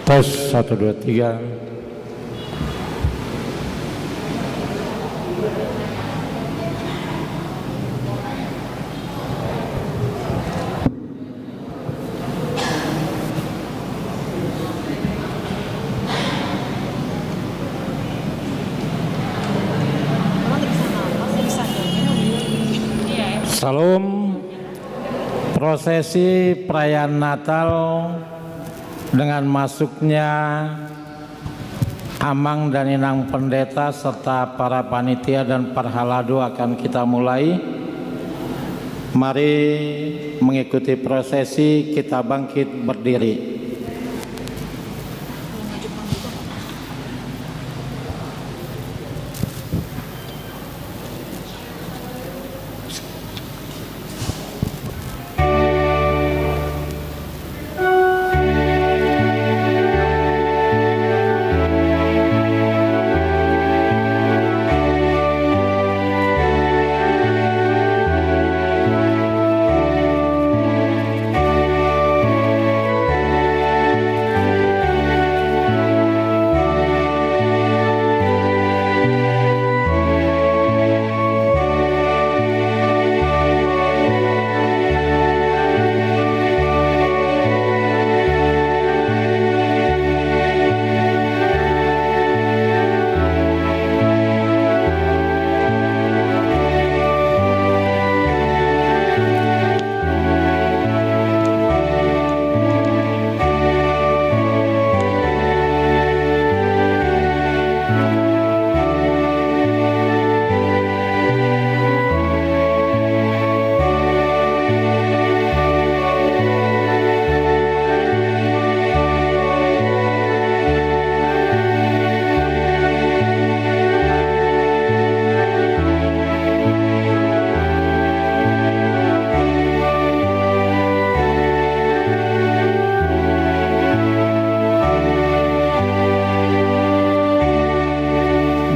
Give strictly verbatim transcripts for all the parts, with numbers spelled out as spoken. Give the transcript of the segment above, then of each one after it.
Tes, satu, dua, tiga. Syalom. Prosesi perayaan Natal dengan masuknya Amang dan Inang Pendeta serta para panitia dan parhalado akan kita mulai. Mari mengikuti prosesi, kita bangkit berdiri.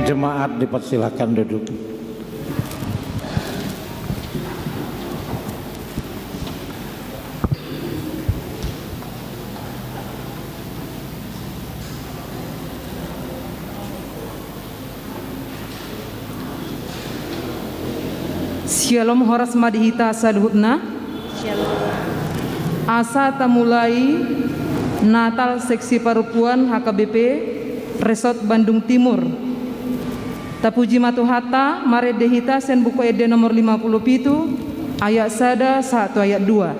Jemaat dipersilakan duduk. Syalom, horas ma di hita saluhutna. Asa tamulai Natal Seksi Parompuan H K B P Resort Bandung Timur. Tapuji ma Tuhanta, marende hita sian Buku Ende nomor lima puluh pitu, ayat sada sahat tu ayat dua.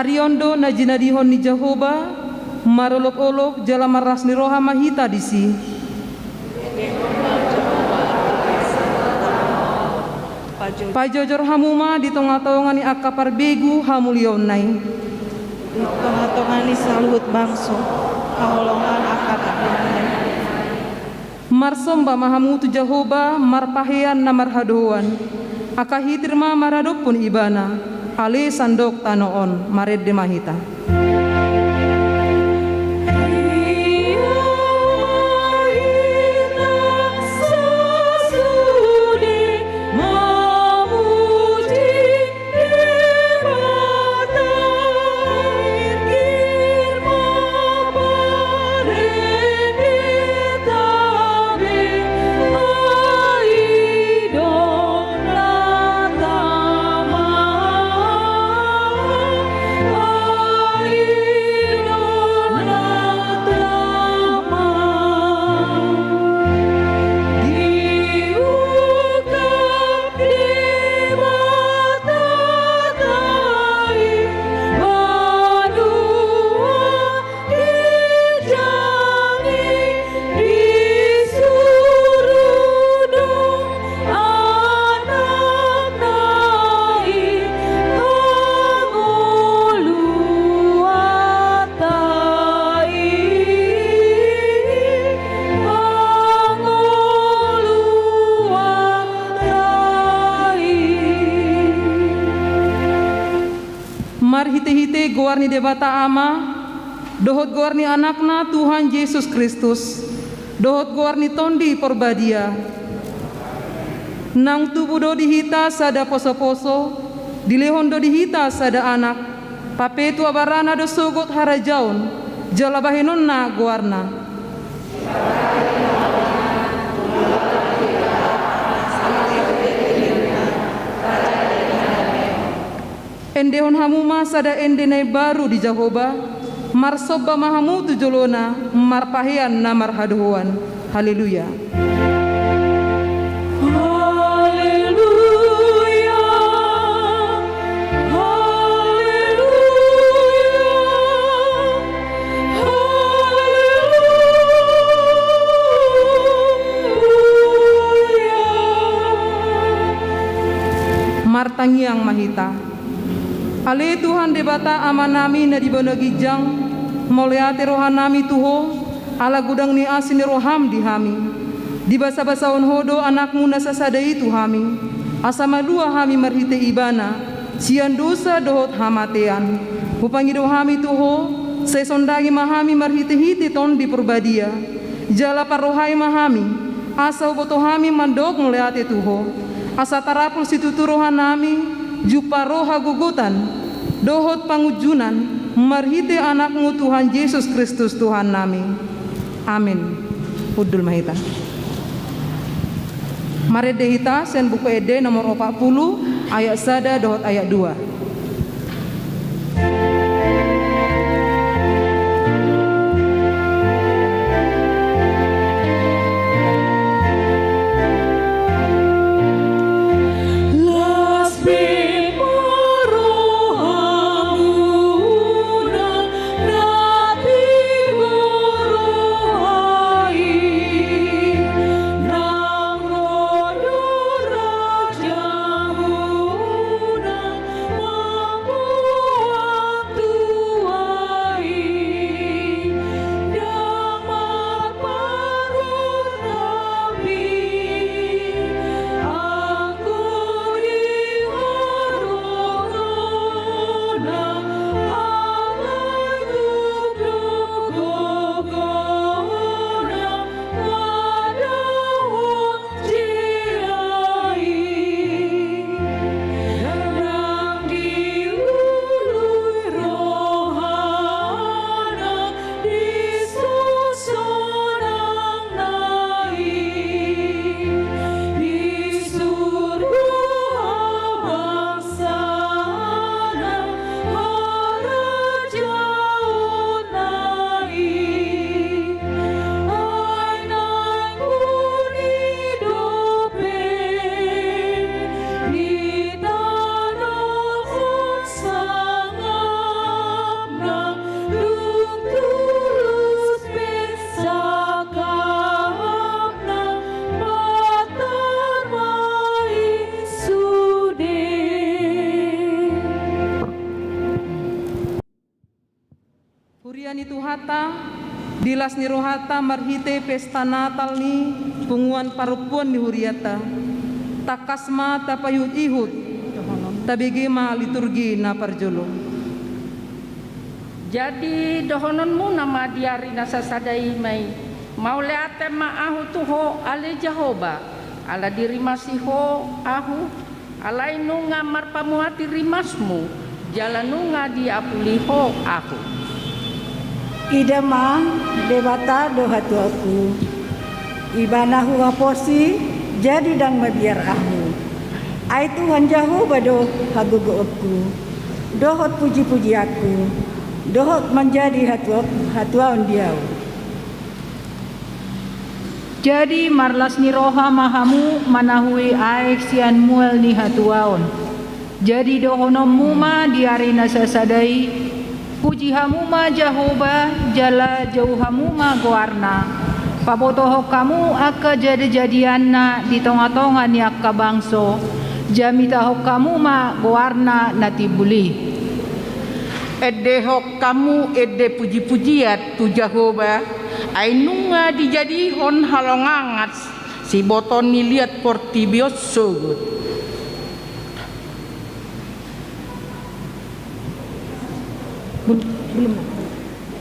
Ari on do na jinadihon ni Jahowa, Marolopolop jala marlas ni roha ma hita disi. Pajojor hamu ma di tongatonga ni angka parbegu hamuliaonna i. Di tongatonga ni saluhut bangso, haholongan angka parbegu. Marsomba ma hamu tu Jahowa, marpahean na marhadohoan. Angka hitir ma maradophon Ibana, ale sandok tano on. Marende ma hita. Marhitehite goar ni Debata Ama, dohot goar ni Anakna Tuhan Jesus Kristus, dohot goar ni Tondi Porbadia. Naung tubu do di hita sada posoposo, dilehon do di hita sada anak, papetua barana do sogot harajaon, jala bahenonna goarna. Endehon hamu ma sada ende na imbaru di Jahowa, marsomba ma hamu tu jolona, marpahean na marhadohoan. Haleluya. Haleluya. Haleluya. Haleluya. Martangiang ma hita. Ale Tuhan Debata Amanami na di banua ginjang, mauliate rohanami tu Ho, ala godang ni asi ni roham di hami. Dibasabasaon Ho do Anakmu na sasada i tu hami, asa malua hami marhite Ibana sian dosa dohot hamatean. Hupangido hami tu Ho, sai sondangi ma hami marhitehite Tondi Porbadia. Jala parrohai ma hami, asa huboto hami mandok mauliate tu Ho, asa tarapul situtu rohanami, jumpang roha gogotan dohot pangunjunan, marhite Anakmu Tuhan Jesus Kristus Tuhannami. Amin. Hundul ma hita. Marende hita sian Buku Ende nomor opat pulu, ayat sada dohot ayat dua. Huria ni Tuhanta, di las ni rohanta marhite pesta Natal ni punguan parompuan ni hurianta, tangkas ma tapaihut-ihut tabege ma liturgi na parjolo. Jadi dohononmuna ma di ari na sasada i ma i: Mauliate ma ahu tu Ho ale Jahowa, ala dirimasi Ho ahu, alai nunga marpamuati rimasmu, jala nunga diapuli Ho ahu. Ida ma, Debata do hatuaonku, Ibana huhaposi, jadi ndang mabiar ahu. Ai Tuhan Jahowa do hagogoonku, dohot puji-pujianku, dohot manjadi hatuaonku, hatuaon di ahu. Jadi marlas ni roha ma hamu manahui aek sian mual ni hatuaon. Jadi dohononmu ma di ari na sasada i: Puji hamu ma Jahowa, jala jou hamu ma goarna. Pabotohon hamu angka jadajadianna di tonga-tonga ni angka bangso, jamitahon hamu ma goarna na timbul i. Endehon hamu ende puji-pujian tu Jahowa, ai nunga dijadihon halongangan sibotoon ni liat portibi on sogot.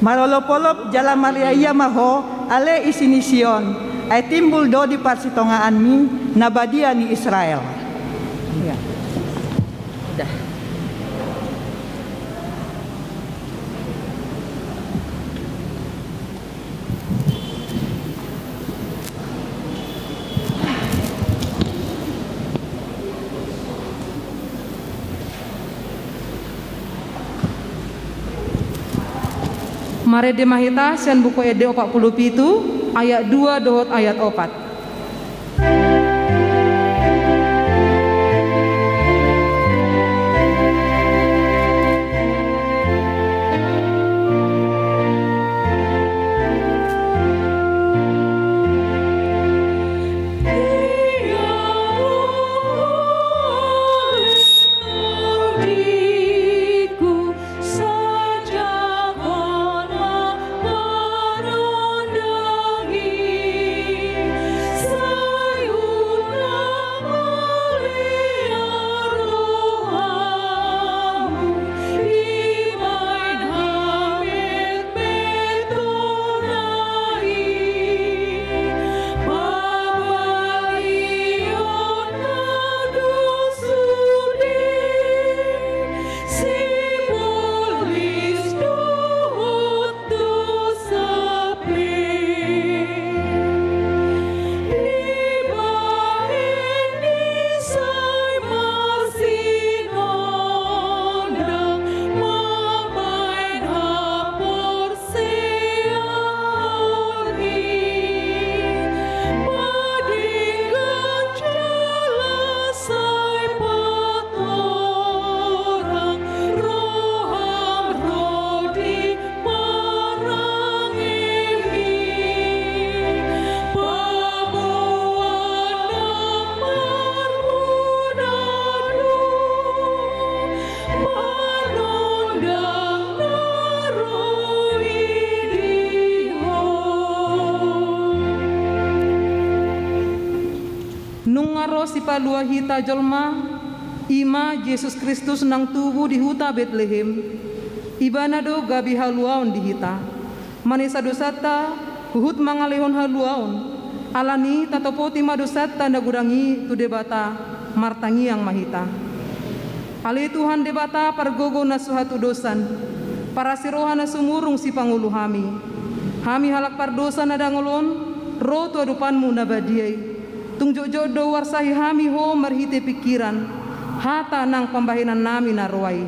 Marolop-olop jala marria-ria ma ho, ale isi ni Sion, ai timbul do di parsitongaanmi na badia ni Israel. Marende ma hita sian Buku Ende opat pulu pitu, ayat dua dohot ayat opat. Nunga ro sipalua hita jolma, i ma Jesus Kristus nang tubu di huta Betlehem. Ibana do gabe haluaon di hita. Manesa dosanta, huhut mangalehon haluaon. Alani tatopoti ma dosanta na godang i tu Debata, martangiang ma hita. Ale Tuhan Debata pargogo na so hatudosan, parasi roha na sumurung sipangolu hami. Hami halak pardosa na dangol on, ro tu adopanmu na badia i. Tung jotjot do huarsahi hami ho marhite pingkiran, hata nang pambahenannami na roa i.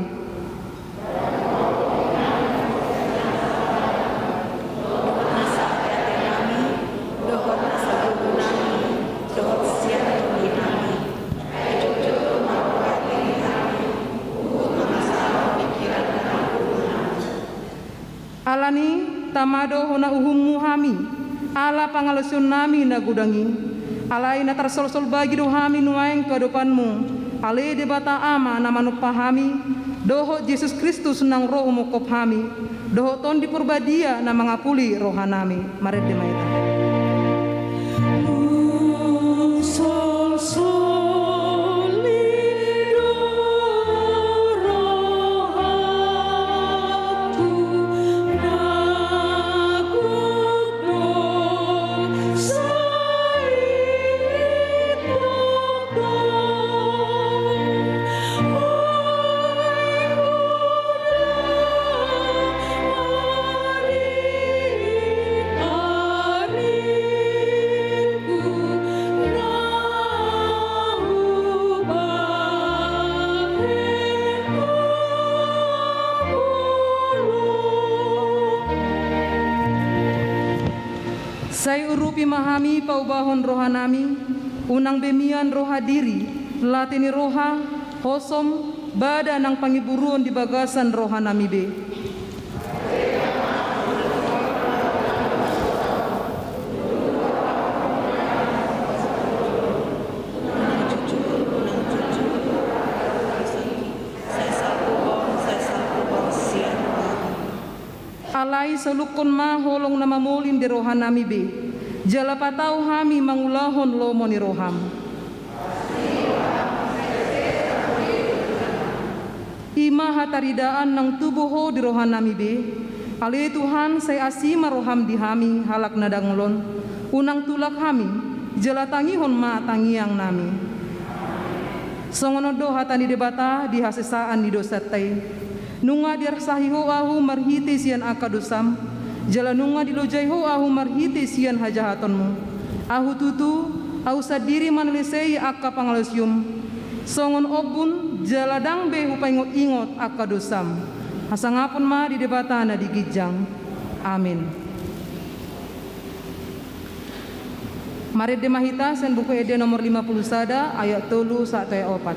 Alani, tama do hona uhummu hami, ala pangalaosionnami na godang i. Alai na tarsolsol bagi do hami nuaeng tu adopanmu, ale Debata Ama na manompa hami, dohot Jesus Kristus nang ro humongkop hami, dohot Tondi Porbadia na mangapuli rohanami. Marende ma hita. Sai urupi ma hami paubahon rohanami, unang be mian roha diri, late ni roha, hosom, bada nang pangiburuon di bagasan rohanami be. Alai solukkon ma holong na mamolim di rohanami be, jala patau hami mangulahon lomo ni roham. I ma hataridaan naung tubu Ho di rohanami be. Ale Tuhan, sai asi ma roham di hami halak na dangol on, unang tulak hami, jala tangihon ma tangiangnami. Songon on do hata ni Debata di hasesaan ni dosanta i. Nunga diarsahi Ho ahu marhite sian angka dosam, jala nunga dilojai Ho ahu marhite sian hajahatonmu. Ahu tutu, ahu sandiri manalesei angka pangalaosium, songon ombun, jala ndang be hupaingot-ingot angka dosam. Hasangapon ma di Debata na di ginjang. Amin. Marende ma hita sian Buku Ende nomor lima puluh sada, ayat tolu sahat tu ayat opat.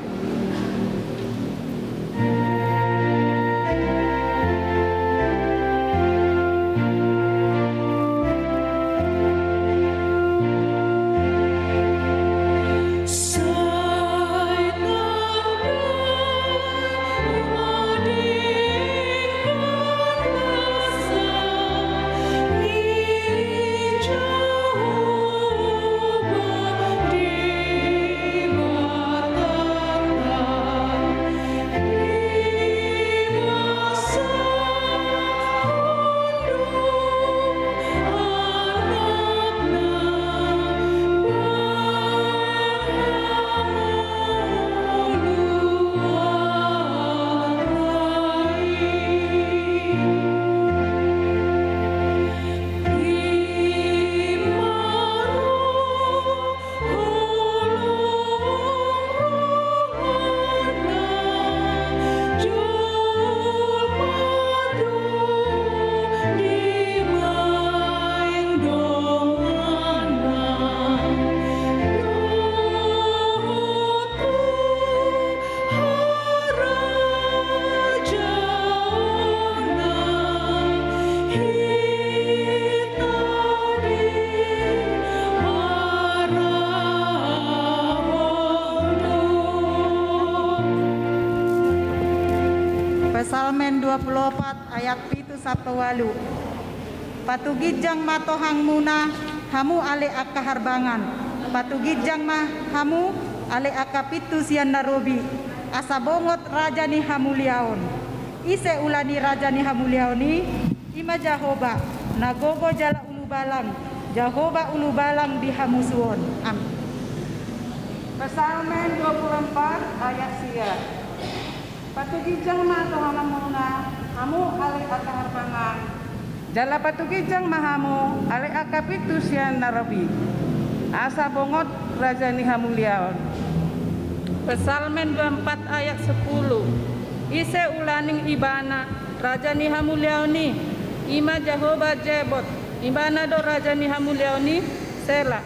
Psalmen dua puluh opat ayat pitu sampe ualu. Patuginjang ma tohangmuna, hamu ale angka harbangan. Patuginjang ma hamu, ale angka pintu sian na robi. Asa bongot raja ni hamuliaon. Ise ula ni raja ni hamuliaon i? I ma Jahowa, na gogo jala ulubalang, Jahowa ulubalang di hamusuon. Amin. Psalmen dua puluh empat ayat sia. Patuginjang ma tohangmuna, hamu ale angka harbangan. Jala patuginjang ma hamu, ale angka pintu sian na robi. Asa bongot raja ni hamuliaon. Psalmen dua empat ayat sepuluh. Ise ula ni ibana raja ni hamuliaon i? I ma Jahowa Zebaot, ibana do raja ni hamuliaon i. Sela.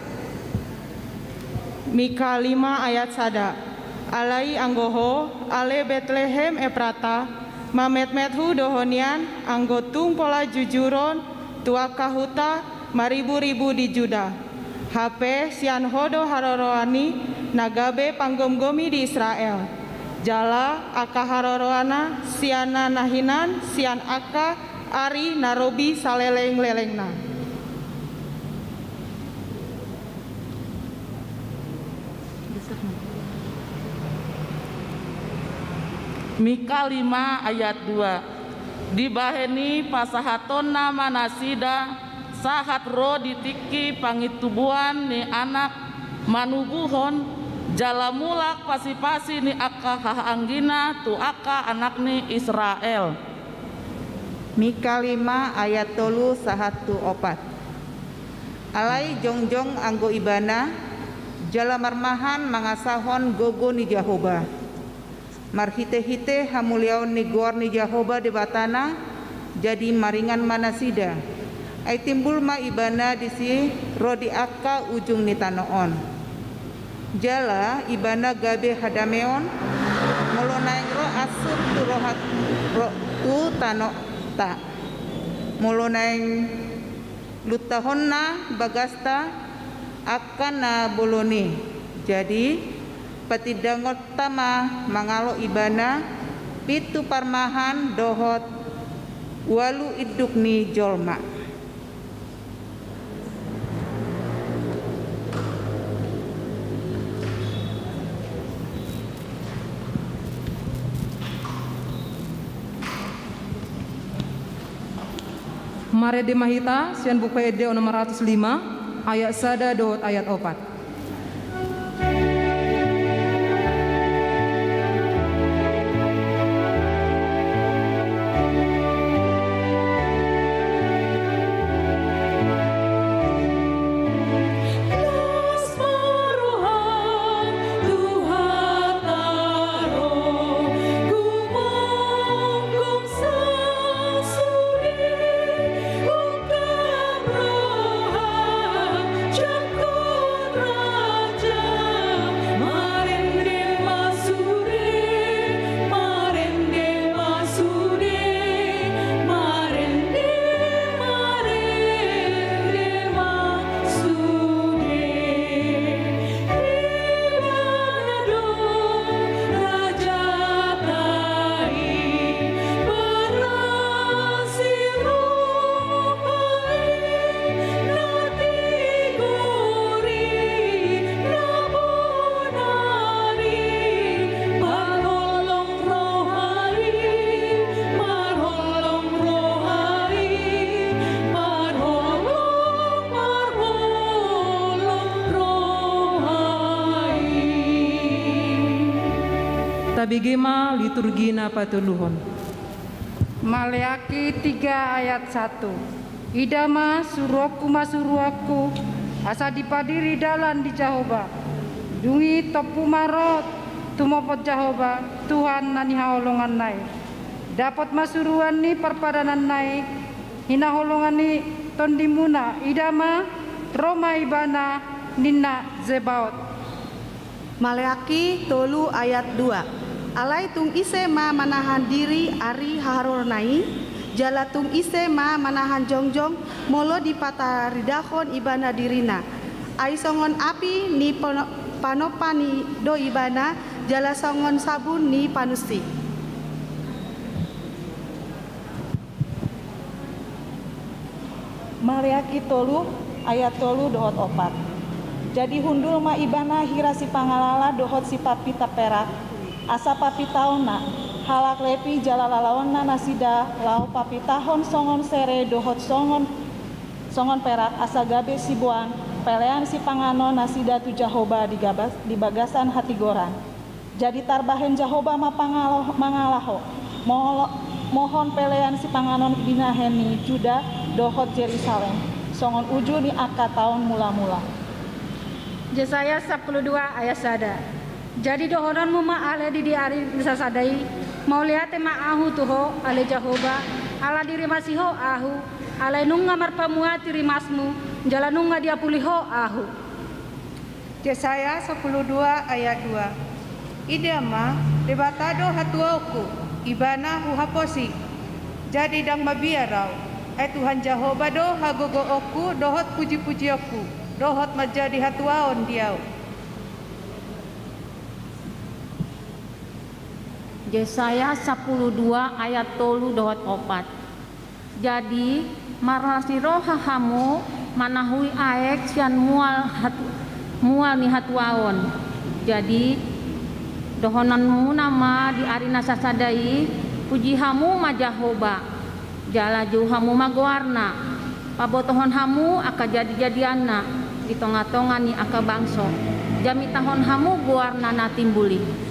Mika lima ayat sada. Alai anggo ho, ale Betlehem Eprata, mametmet hu dohot nian, anggo tung pola jujuron tu angka huta mariburibu di Juda. Hape sian ho do haroroan i na gabe panggomgomi di Israel. Jala angka haroroanna sian na nahinan sian angka ari na robi salelenglelengna. Mika lima ayat dua. Dibahen i pasahatonna ma nasida sahat ro di tingki pangintubuan ni anak manubuhon, jala mulak pasipasi ni angka hahaanggina tu angka anak ni Israel. Mika lima ayat tolu sahat tu opat. Alai jongjong anggo ibana, jala marmahan mangasahon gogo ni Jahowa. Marhitehite hamuliaon ni goar ni Jahowa Debatana, jadi maringan ma nasida. Ai timbul ma ibana disi ro di angka ujung ni tano on. Jala ibana gabe hadameon, molo naeng ro ansur tu roha, ro, tu tanonta. Molo naeng luntahonna bagasta angka na bolon i. Jadi, patindangonta ma mangalo ibana pitu parmahan dohot ualu induk ni jolma. Marende ma hita sian Buku Ende onom ratus lima, ayat sada dohot ayat opat. Tabege ma liturgi na patoluhon. Maleaki tiga ayat satu. Ida ma, suruonku ma suruonku, asa dipadiri dalan di Jahowa. Dung i tompu ma ro tumopot Jahowa, Tuhan na nihaholonganna i. Dapot ma suruan ni parpadananna i, hinaholongan ni tondimuna, ida ma, ro ma ibana, ninna Zebaot. Maleaki tolu ayat dua. Alai tung ise ma manahan diri ari haharoronna i, jala tung ise ma manahan jongjong molo dipataridahon ibana dirina? Ai songon api ni pano-, panompa ni do ibana, jala songon sabun ni panusi. Maleaki tolu ayat tolu dohot opat. Jadi hundul ma ibana hira sipangalala dohot sipampita perak, asa pampitaonna halak Lepi jala lalaonna nasida laho pampitahon songon sere dohot songon, songon perak, asa gabe siboan pelean sipanganon nasida tu Jahowa di gabas-, di bagasan hatigoran. Jadi tarbahen Jahowa ma pangalo-, mangalaho, molo-, mohon pelean sipanganon binahen ni Juda dohot Jerusalem, songon uju ni angka taon mula-mula. Jesaya sampulu dua ayat sada. Jadi dohononmu ma ale di, di ari na sasada i, mauliate ma ahu tu Ho, ale Jahowa, ala dirimasi Ho ahu, alai nunga marpamuati rimasmu, jala nunga diapuli Ho ahu. Jesaya sampulu dua ayat dua. Ida ma, Debata do hatuaonku, ibana huhaposi. Jadi ndang mabiar ahu. Ai Tuhan Jahowa do hagogoonku dohot puji-pujionku, dohot manjadi hatuaon di ahu. Jesaya sampulu dua ayat tolu dohot opat. Jadi, marlas ni roha hamu manahui aek sian mual hatu-, mual ni hatuaon. Jadi, dohononmuna ma di ari na sasada i, puji hamu ma Jahowa, jala jou hamu ma goarna, pabotohon hamu angka jadijadianna di tongatonga ni angka bangso, jamitahon hamu goarna na timbul i.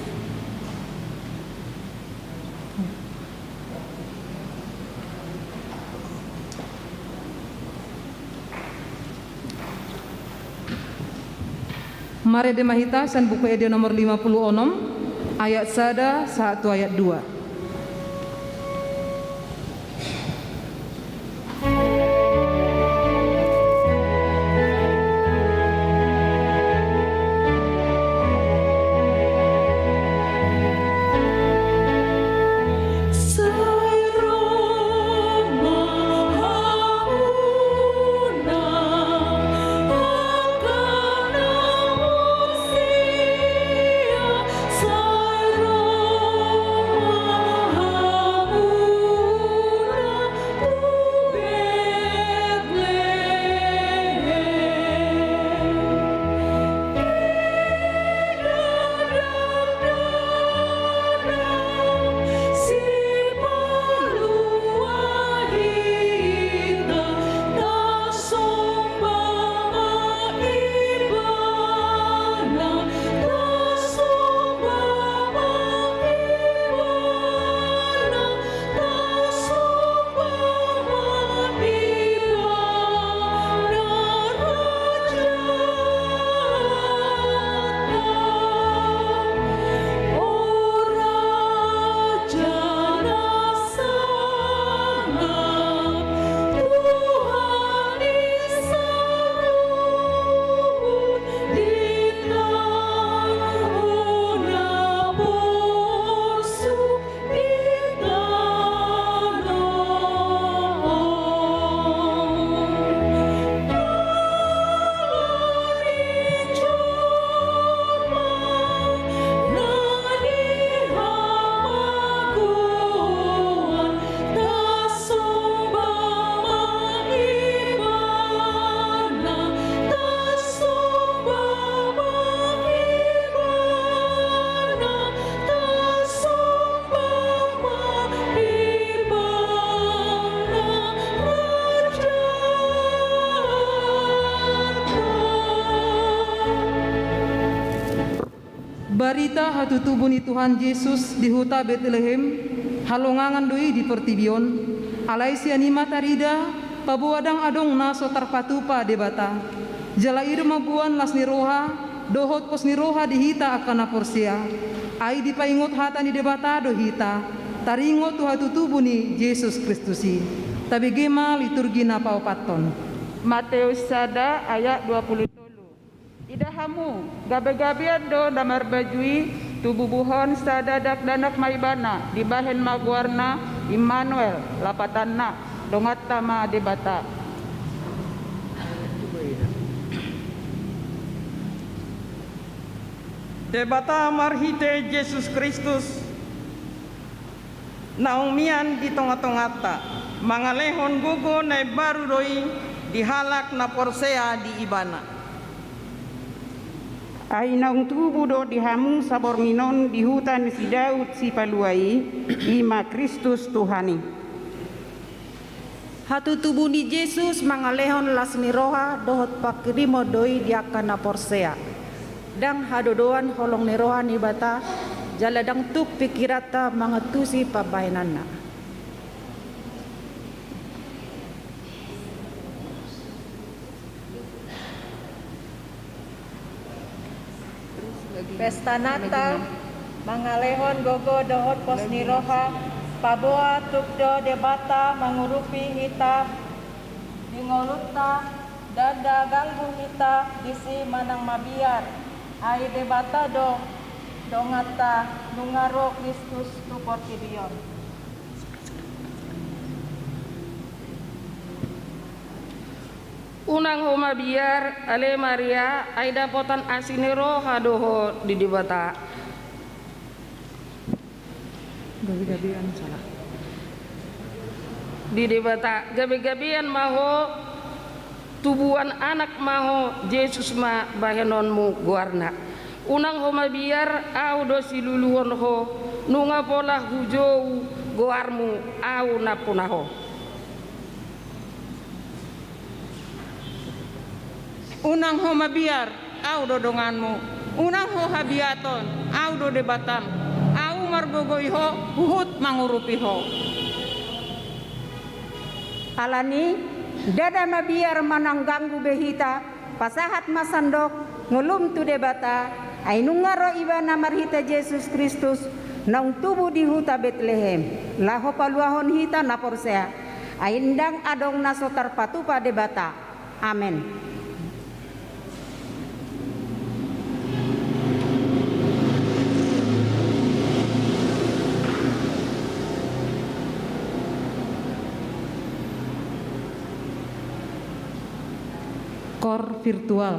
Marende ma hita sian Buku Ende nomor lima puluh onom, ayat sada sahat tu ayat dua. Barita hatutubu ni Tuhan Jesus di huta Betlehem, halongangan do i di portibi on, alai sian i ma tarida, paboa ndang adong na so tarpatupa Debata. Jala i do mamboan las ni roha, dohot pos ni roha di hita angka na porsea. Ai dipaingot hata ni Debata do hita, taringot tu hatutubu ni Jesus Kristus i. Tabege ma liturgi na paopathon. Mateus sada ayat dua puluh tolu. Ida hamu, gabegabean do na marbaju i, tububuhon sada dakdanak ma ibana, dibahen ma goarna Immanuel, lapatanna, donganta ma Debata. Debata marhite Jesus Kristus naung mian di tongatonganta, mangalehon gogo na imbaru do i di halak na porsea di Ibana. Ai naung tubu do di hamu saborngin on di huta ni si Daud Sipalua i, i ma Kristus Tuhan i. Hatutubu ni Jesus mangalehon las ni roha dohot panghirimon do i di angka na porsea. Ndang hadodoan holong ni roha ni Debata, jala ndang tuk pingkiranta mangantusi pambahenanna. Pesta Natal mangalehon gogo dohot pos ni roha, paboa tuk do Debata mangurupi hita di ngolunta, ndada ganggu hita disi manang mabiar, ai Debata do donganta nunga ro Kristus tu portibi on. Unang ho mabiar, ale Maria, ai dapotan asi ni roha do ho di Debata. Gabegabean, salah. di Debata, gabe-gabean ma ho, tubuan anak ma ho, Jesus ma bahenonmu goarna. Unang ho mabiar, ahu do siluluhon ho, nunga pola hujou goarmu, ahu nampuna ho. Unang ho mabiar, ahu do donganmu. Unang ho habiaton, ahu do Debatam. Ahu margogoi ho, huhut mangurupi ho. Alani, ndada mabiar manang ganggu be hita, pasahat ma sandok ngolum tu Debata, ai nunga ro Ibana marhite Jesus Kristus, naung tubu di huta Betlehem, laho paluahon hita na porsea. Ai ndang adong na so tarpatupa Debata. Amen. Koor virtual.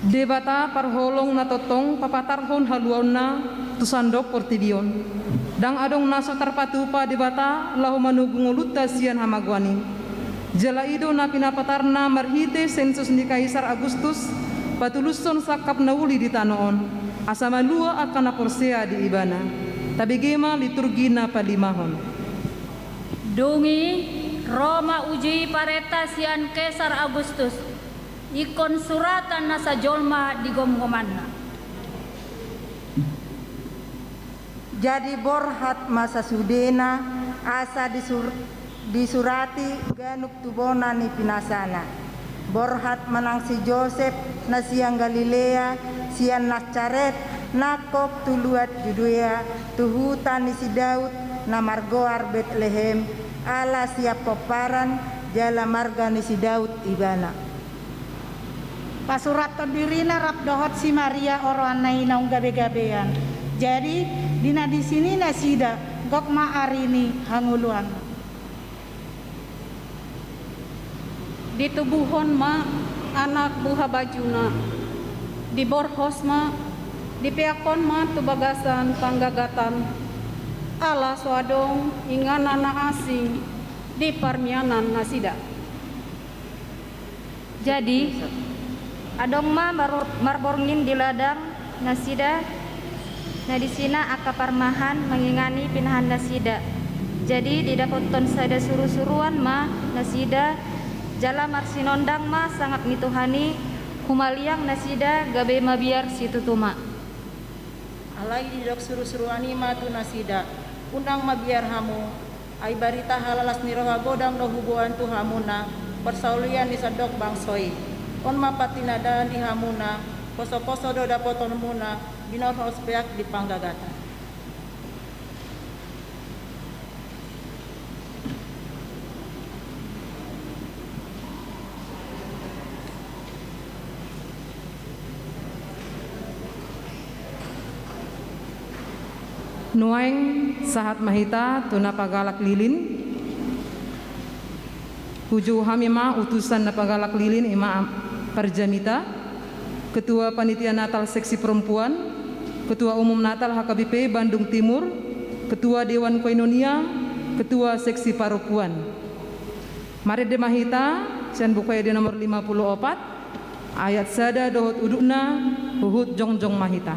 Debata parholong na tongtong papatarhon haluaonna tu sandok portibi on. Ndang adong na so tarpatupa Debata laho manogu ngolunta sian hamagoan i. Jala i do na pinapatarna marhite sensus ni Kaisar Agustus, patulushon sangkap na uli di tano on, asa malua angka na porsea di ibana. Tabege ma liturgi na palimahon. Dung i, ro ma uju i parenta sian Kesar Agustus, ingkon suratan nasa jolma di gomgomanna. Jadi borhat ma sasudena, asa disur-, disurati ganup tu bona ni pinasana. Borhat ma nang si Josep, na sian Galilea, sian Nasaret, nangkok tu luat Judea, tu huta ni si Daud, na margoar Betlehem, ala sian pomparan, jala marga ni si Daud ibana. Pasurathon dirina rap dohot si Maria oroanna i naung gabe-gabean. Jadi, di na disi ni nasida, gok ma ari ni hangoluanna. Ditubuhon ma anak buhabajuna, diborhos ma, dipeakhon ma tu bagasan panggagatan, ala so adong inganan na asing di parmianan nasida. Jadi, adong ma mar-, marborngin di ladang, nasida, na disina angka parmahan mangingani pinahan nasida. Jadi didapothon sada surusuruan ma nasida, jala marsinondang ma sangap ni Tuhan i, humaliang nasida gabe mabiar situtu ma. Alai didok surusuruan i ma tu nasida: Unang mabiar hamu, ai barita halalas ni roha godang do huboan tu hamuna, parsaulian ni sandok bangso i. On ma partinandaan di hamuna: Posoposo do dapotonmuna, binorhos peak di panggagatan. Nuaeng sahat ma hita tu na pagalak lilin. Hujou hami ma utusan na pagalak lilin, i ma parjamita, Ketua Panitia Natal Seksi Perempuan, Ketua Umum Natal H K B P Bandung Timur, Ketua Dewan Koinonia, Ketua Seksi Parompuan. Marende ma hita sian Buku Ende nomor lima puluh opat, ayat sada dohot udutna, huhut jongjong ma hita.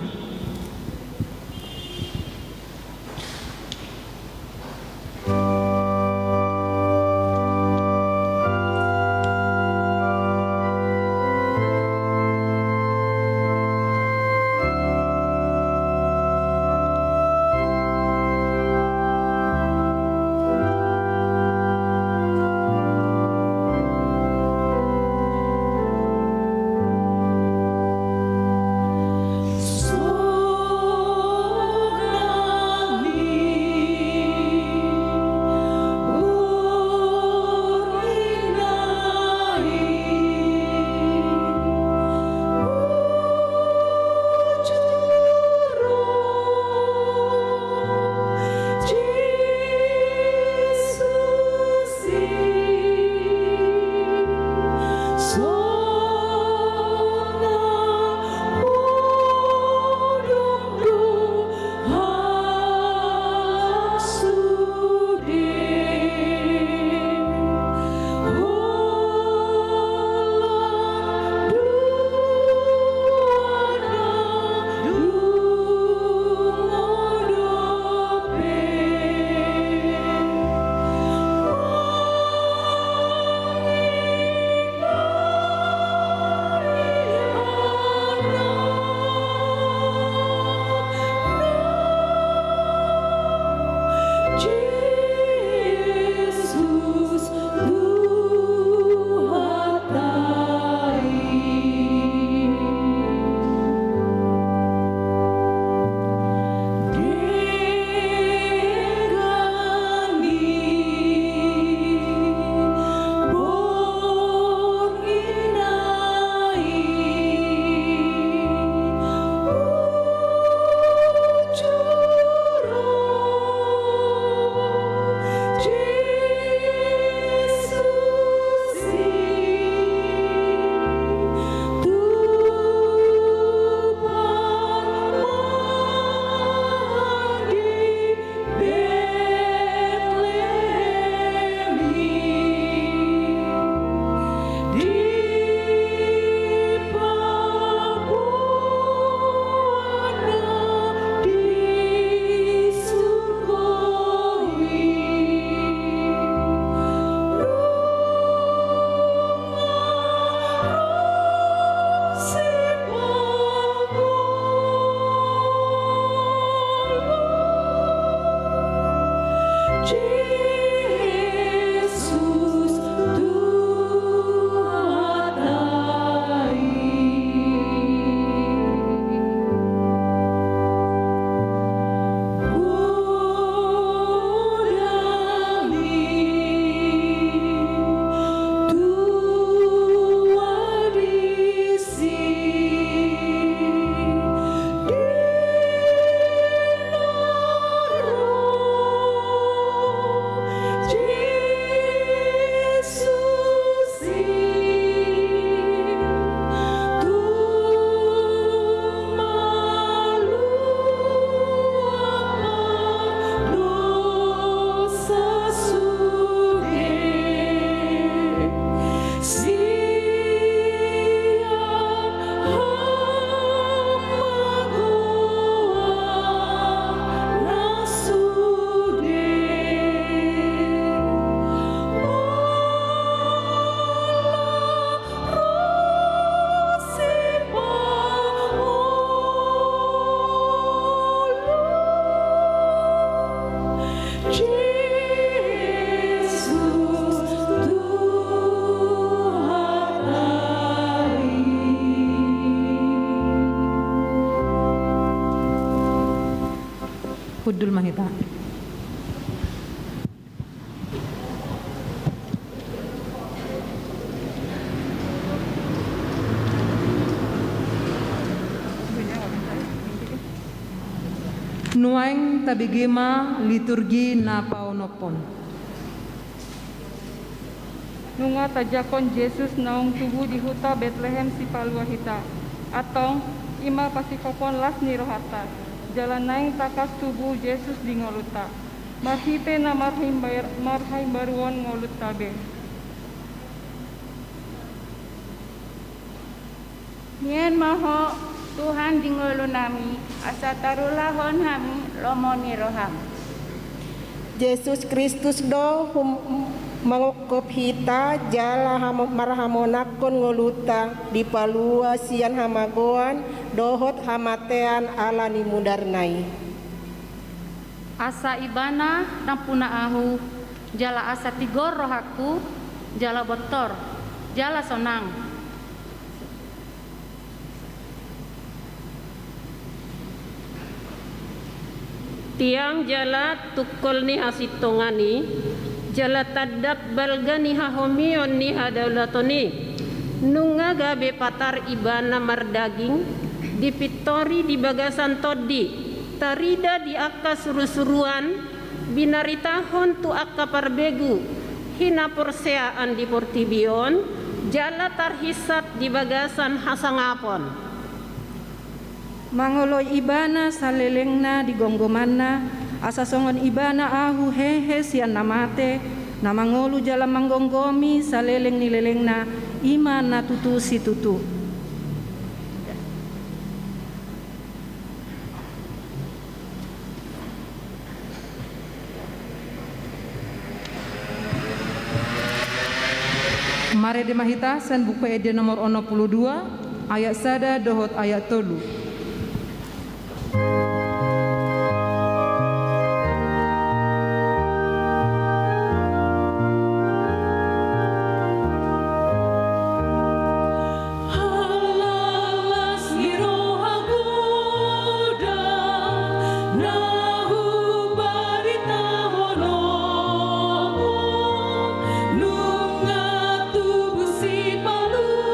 Hundul ma hita. Nuaeng tabege ma liturgi na paonomhon. Nunga tajangkon Jesus naung tubu di huta Betlehem sipalua hita. Antong, i ma pasihophon las ni rohanta. Jala naeng tangkas tubu Jesus di ngolunta. Marhite na marhaimbar-, marhaimbaruon ngolunta be. Mian ma Ho, Tuhan, di ngolunami, asa tarulahon hami lomo ni roham. Jesus Kristus do hum-, mangophop hita, jala ham-, marhamonanghon ngolunta, dipalua sian hamagoan dohot hamatean ala ni mudarna i. Asa Ibana nampuna ahu, jala asa tigor rohangku, jala bontor, jala sonang. Tiang jala tungkol ni hasintongan i, jala tandap balga ni hahomion ni hadaulaton i. Nunga gabe patar Ibana mardaging, dipintori di bagasan tondi, tarida di angka surusuruan, binaritahon tu angka parbegu hinaporseaan di portibi on, jala tarhinsat di bagasan hasangapon. Mangoloi Ibana salelengna di gomgomanna, asa songon Ibana ahu hehe sian na mate, na mangolu jala manggomgomi saleleng ni lelengna, i ma na tutu situtu. Marende ma hita sian Buku Ende nomor onom pulu dua, ayat sada dohot ayat tolu. Las ni roha godang na hubaritahon on, nunga tubu sipalua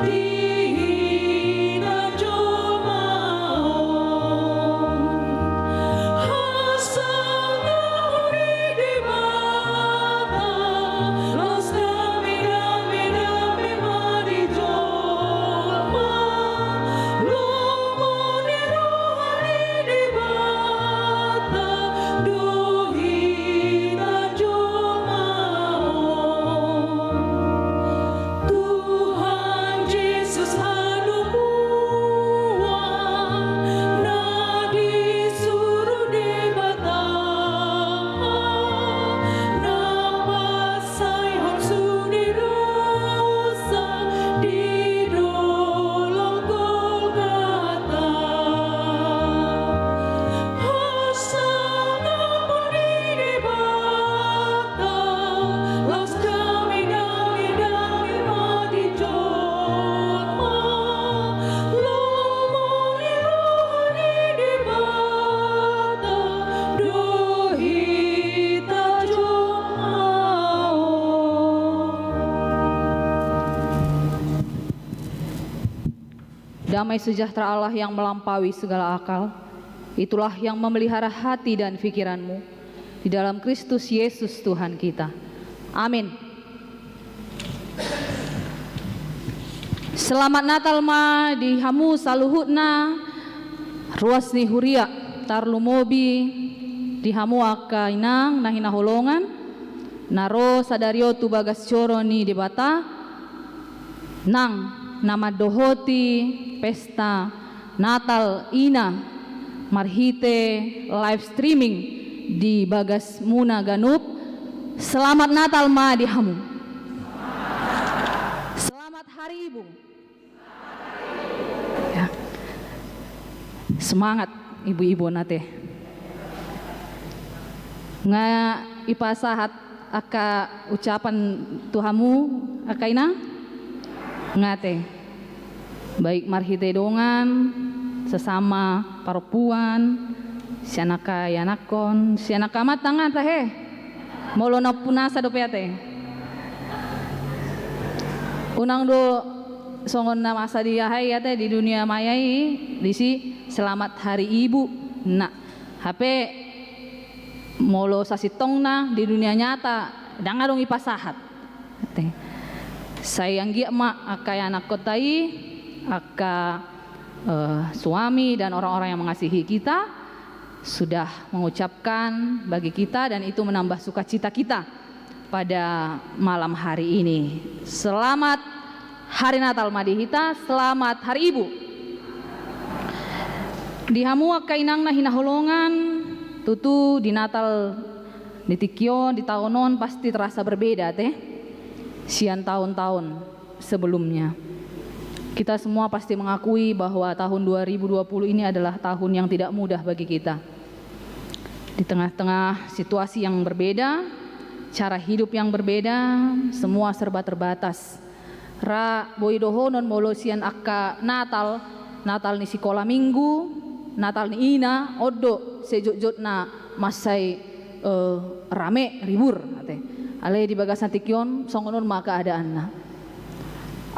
di hita jolma on. Hasangapon ni Debata, las dame, dame, dame ma di jolma. Lomo ni roha ni Debata do hita jolma on. Tuhan Jesus hadomuan na disuru Debata, na pasaehon sude dosa di dolok Golgata. Hasangapon ni Debata, las dame, dame, dame ma di jolma. Lomo ni roha ni Debata do hita jolma on. Damai sejahtera Allah yang melampaui segala akal, itulah yang memelihara hati dan pikiranmu di dalam Kristus Yesus Tuhan kita. Amin. Selamat Natal ma di hamu saluhutna, ruas ni huria, tarlumobi di hamu angka inang na hinaholongan, na ro sadari on tu bagas joro ni Debata, nang na mandohoti pesta Natal i na marhite live streaming di bagasmuna ganup. Selamat Natal ma di hamu. Selamat Hari Ibu. Ya. Semangat ibu-ibu nate. Nga ipasahat angka ucapan tu hamu angka inang? Nga te. Baik marhite dongan, sesama parompuan, Sian angka ianakhon, sian angka amanta nga tahe. Molo na umpunasa dope ate. Unang do songon na masa di aha i ate, di dunia maya i, disi selamat hari ibu. Nah, hape molo sasintongna di dunia nyata ndang adong ipasahat. Ate. Sai anggiat ma angka ianakhonta i, angka eh, suami dan orang-orang yang mengasihi kita sudah mengucapkan bagi kita dan itu menambah sukacita kita pada malam hari ini. Selamat Hari Natal ma di hita, selamat Hari Ibu. Di hamu angka inang na hinaholongan, tutu di Natal di tingki on, di taon on pasti terasa berbeda ate, sian taon-taon sebelumnya. Kita semua pasti mengakui bahwa tahun dua ribu dua puluh ini adalah tahun yang tidak mudah bagi kita. Di tengah-tengah situasi yang berbeda, cara hidup yang berbeda, semua serba terbatas. Ra boi dohonon molo sian angka Natal, Natal ni sikola minggu, Natal ni ina, on do sejotjotna mansai eh, rame, ribur ate. Alai di bagasan tingki on songon on ma keadaanna.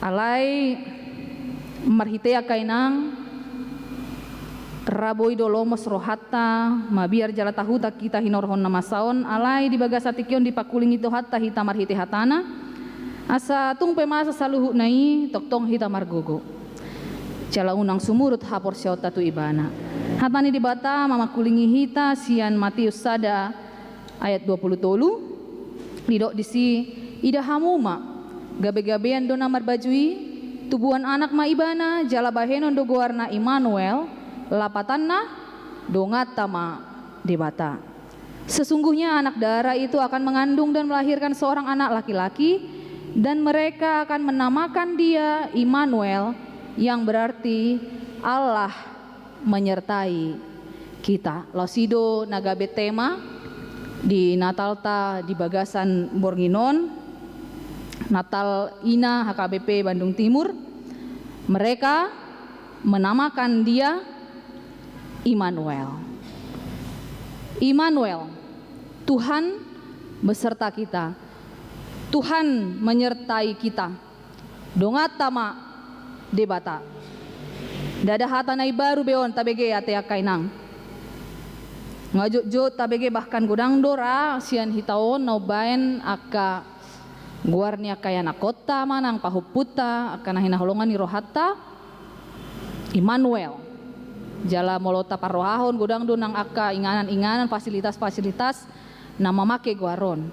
Alai marhite angka inang, ra boi do lomos rohanta, mabiar jala tahutan hita hinorhon na masa on, alai di bagasan tingki on dipangkulingi Tuhanta hita marhite hatana, asa tung pe masa saluhutna i tongtong hita margogo. Jala unang sumurut haporseaonta tu Ibana. Hata ni Debata mamangkulingi hita sian Matius sada ayat dua puluh tolu, didok disi, ida hamu ma, gabegabean do na marbaju i, tubuan anak ma ibana, jala bahenon do goarna Immanuel, lapatanna, donganta ma Debata. Sesungguhnya anak dara itu akan mengandung dan melahirkan seorang anak laki-laki, dan mereka akan menamakan dia Immanuel, yang berarti Allah menyertai kita. Laos i do na gabe tema di Natalta di bagasan borngin on, Natal Ina H K B P Bandung Timur. Mereka menamakan dia Immanuel. Immanuel, Tuhan beserta kita. Tuhan menyertai kita. Donganta ma Debata. Ndada hata na imbaru be on tabege ate angka inang. Nga jotjot tabege, bahkan godang do ra sian hita on na umbaen angka goar ni angka ianakhonta manang pahompunta, angka na hinaholongan ni rohanta, Immanuel. Jala molo taparrohahon godang do nang angka inganan-inganan, fasilitas-fasilitas na mamake goar on.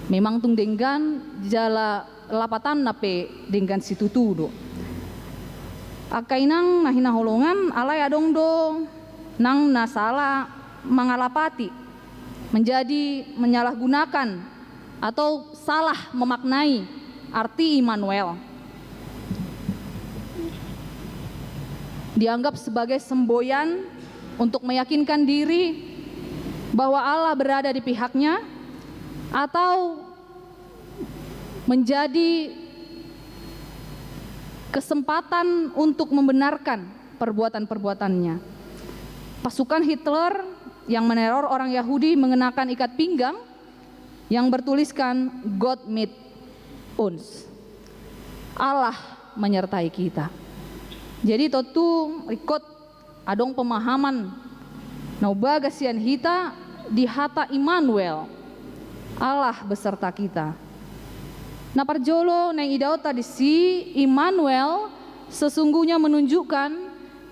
Memang tung denggan jala lapatanna pe denggan situtu do. Angka inang na hinaholongan, alai adong do nang na sala mangalapati, menjadi menyalahgunakan atau salah memaknai arti Immanuel. Dianggap sebagai semboyan untuk meyakinkan diri bahwa Allah berada di pihaknya, atau menjadi kesempatan untuk membenarkan perbuatan-perbuatannya. Pasukan Hitler yang meneror orang Yahudi mengenakan ikat pinggang yang bertuliskan "Gott mit uns", Allah menyertai kita. Jadi tontu ringkot adong pemahaman na umbagas sian hita di hata Immanuel, Allah beserta kita. Na parjolo naeng idaonta disi, Immanuel sesungguhnya menunjukkan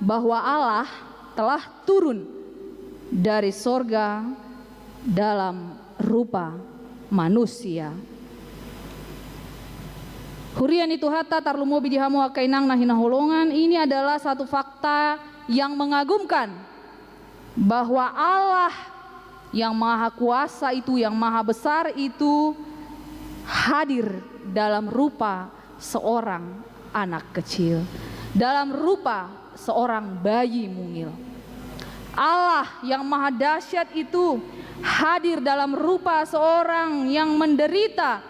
bahwa Allah telah turun dari sorga dalam rupa manusia. Huria ni Tuhanta, tarlumobi di hamu angka inang na hinaholongan, ini adalah satu fakta yang mengagumkan, bahwa Allah yang Maha Kuasa itu, yang Maha Besar itu hadir dalam rupa seorang anak kecil, dalam rupa seorang bayi mungil. Allah yang Maha Dahsyat itu hadir dalam rupa seorang yang menderita,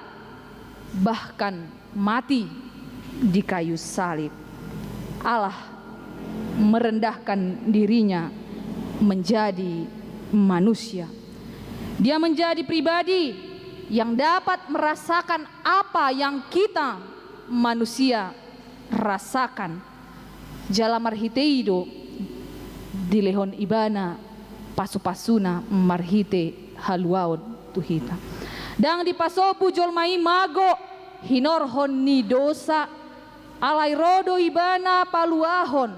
bahkan mati di kayu salib. Allah merendahkan dirinya menjadi manusia. Dia menjadi pribadi yang dapat merasakan apa yang kita manusia rasakan. Jala marhite i do dilehon ibana pasu-pasuna marhite haluaon tu hita. Ndang dipasombu jolma i mago hinorhon ni dosa, alai ro do ibana paluahon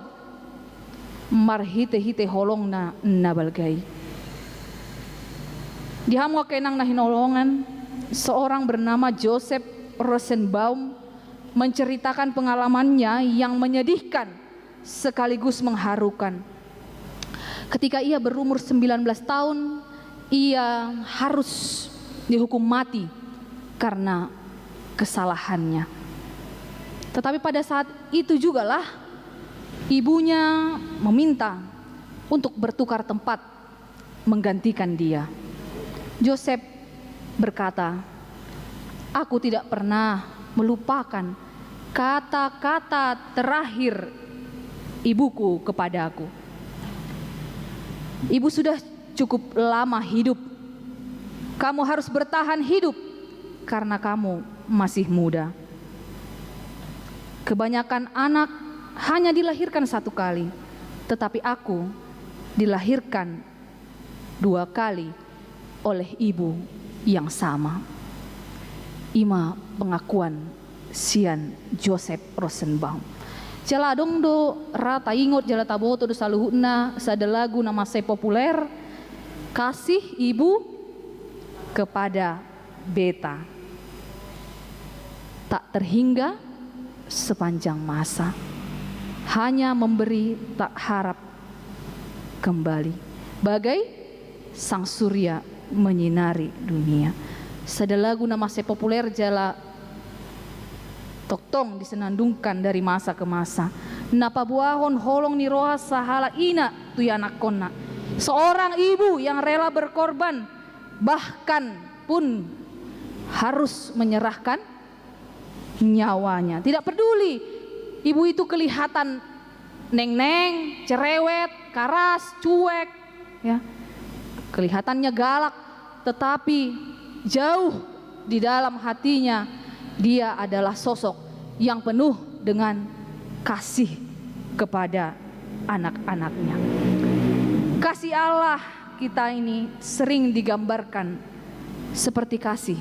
marhite-hite holongna na balga i. Di hamu angka inang na hinaholongan, seorang bernama Joseph Rosenbaum menceritakan pengalamannya yang menyedihkan sekaligus mengharukan. Ketika ia berumur sembilan belas tahun, ia harus dihukum mati karena kesalahannya. Tetapi pada saat itu jugalah ibunya meminta untuk bertukar tempat menggantikan dia. Joseph berkata, "Aku tidak pernah melupakan kata-kata terakhir ibuku kepadaku. Ibu sudah cukup lama hidup. Kamu harus bertahan hidup karena kamu masih muda. Kebanyakan anak hanya dilahirkan satu kali, tetapi aku dilahirkan dua kali oleh ibu yang sama." Ima pengakuan sian Joseph Rosenbaum. Jala adong do ra taingot jala taboto do saluhutna sada lagu na mansai populer, Kasih Ibu Kepada Beta. Tak terhingga sepanjang masa, hanya memberi, tak harap kembali. Bagai sang surya menyinari dunia. Sada lagu na mansai populer jala tongtong disenandungkan dari masa ke masa. Na paboahon holong ni roha sahalak ina tu ianakkonna. Seorang ibu yang rela berkorban, bahkan pun harus menyerahkan nyawanya. Tidak peduli ibu itu kelihatan nengneng, cerewet, karas, cuek, ya. Kelihatannya galak, tetapi jauh di dalam hatinya dia adalah sosok yang penuh dengan kasih kepada anak-anaknya. Kasih Allah kita ini sering digambarkan seperti kasih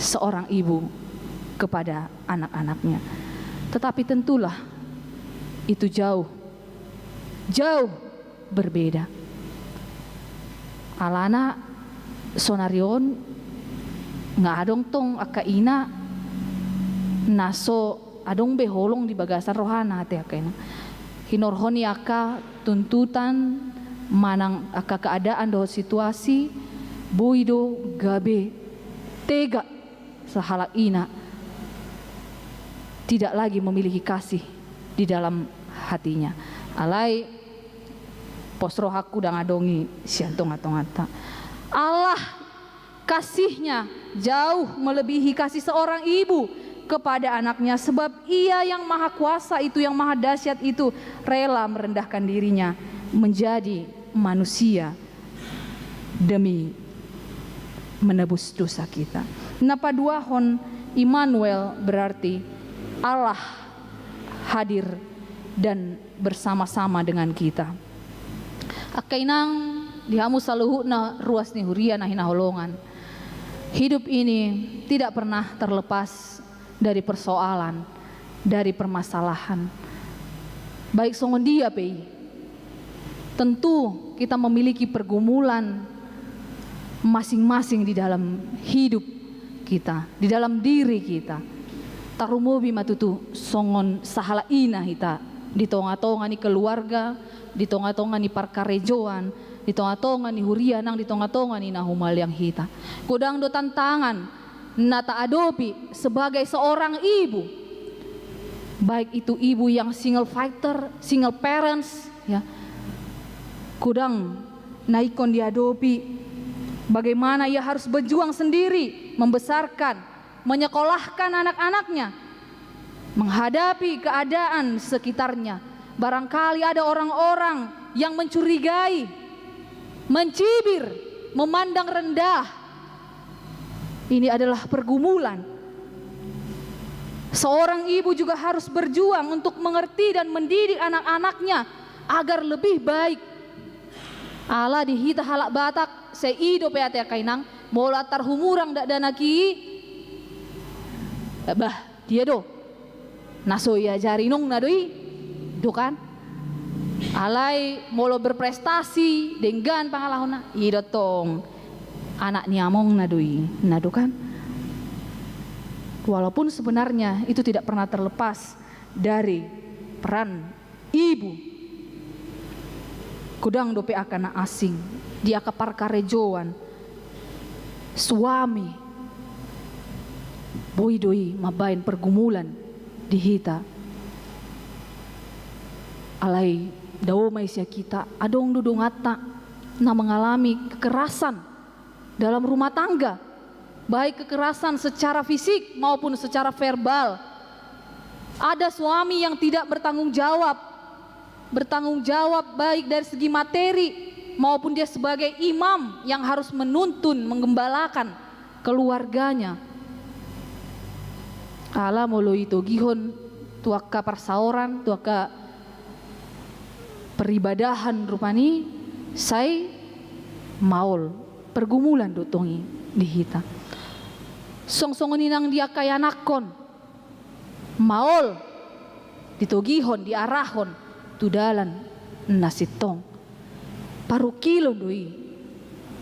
seorang ibu kepada anak-anaknya. Tetapi tentulah itu jauh, jauh berbeda. Alana sonari on nga adong tong angka ina na so adong be holong di bagasan rohana, ate angka ina. Hinorhon ni angka tuntutan manang angka keadaan dohot situasi, boi do gabe tega sahalak ina tidak lagi memiliki kasih di dalam hatinya. Alai pos rohangku ndang adong i sian tonga-tonganta. Allah kasihnya jauh melebihi kasih seorang ibu kepada anaknya, sebab Ia yang Maha Kuasa itu, yang Maha Dahsyat itu, rela merendahkan dirinya menjadi manusia demi menebus dosa kita. Na paduahon, Immanuel berarti Allah hadir dan bersama-sama dengan kita. Angka inang, di hamu saluhutna ruas ni huria na hinaholongan, hidup ini tidak pernah terlepas dari persoalan, dari permasalahan. Baik songon dia pe i, tentu kita memiliki pergumulan masing-masing di dalam hidup kita, di dalam diri kita. Tarlumobi ma tutu songon sahalak ina hita di tonga-tonga ni keluarga, di tonga-tonga ni parkarejoan, di tonga-tonga ni huria nang di tonga-tonga ni na humaliang hita. Godang do tantangan na taadopi sebagai seorang ibu, baik itu ibu yang single fighter, single parents, ya. Godang na ingkon diadopi, bagaimana ia harus berjuang sendiri, membesarkan, menyekolahkan anak-anaknya, menghadapi keadaan sekitarnya. Barangkali ada orang-orang yang mencurigai, Mencibir, memandang rendah, ini adalah pergumulan. Seorang ibu juga harus berjuang untuk mengerti dan mendidik anak-anaknya agar lebih baik. Ala di hita halak Batak, sai i dope ate angka inang, molo antar humurang dakdanak i, bah, dia do. Na so iajari nongna do i, do kan? Alai molo berprestasi, denggan pangalahona, i do tong anak ni amongna do i, na do kan? Walaupun sebenarnya itu tidak pernah terlepas dari peran ibu. Godang dope angka na asing di angka parkarejoan, suami, boi do i mambaen pergumulan di hita. Alai dao ma i sian hita, adong do donganta na mengalami kekerasan dalam rumah tangga, baik kekerasan secara fisik maupun secara verbal. Ada suami yang tidak bertanggung jawab, bertanggung jawab baik dari segi materi maupun dia sebagai imam yang harus menuntun, menggembalakan keluarganya. Ala molo itogihon tu angka parsaoran, tu angka peribadahan rupani, sai maol, pergumulan do tong i di hita. Song songon i nang di angka ianakhon, maol ditogihon, diarahon tu dalan na sintong. Parungkilon do i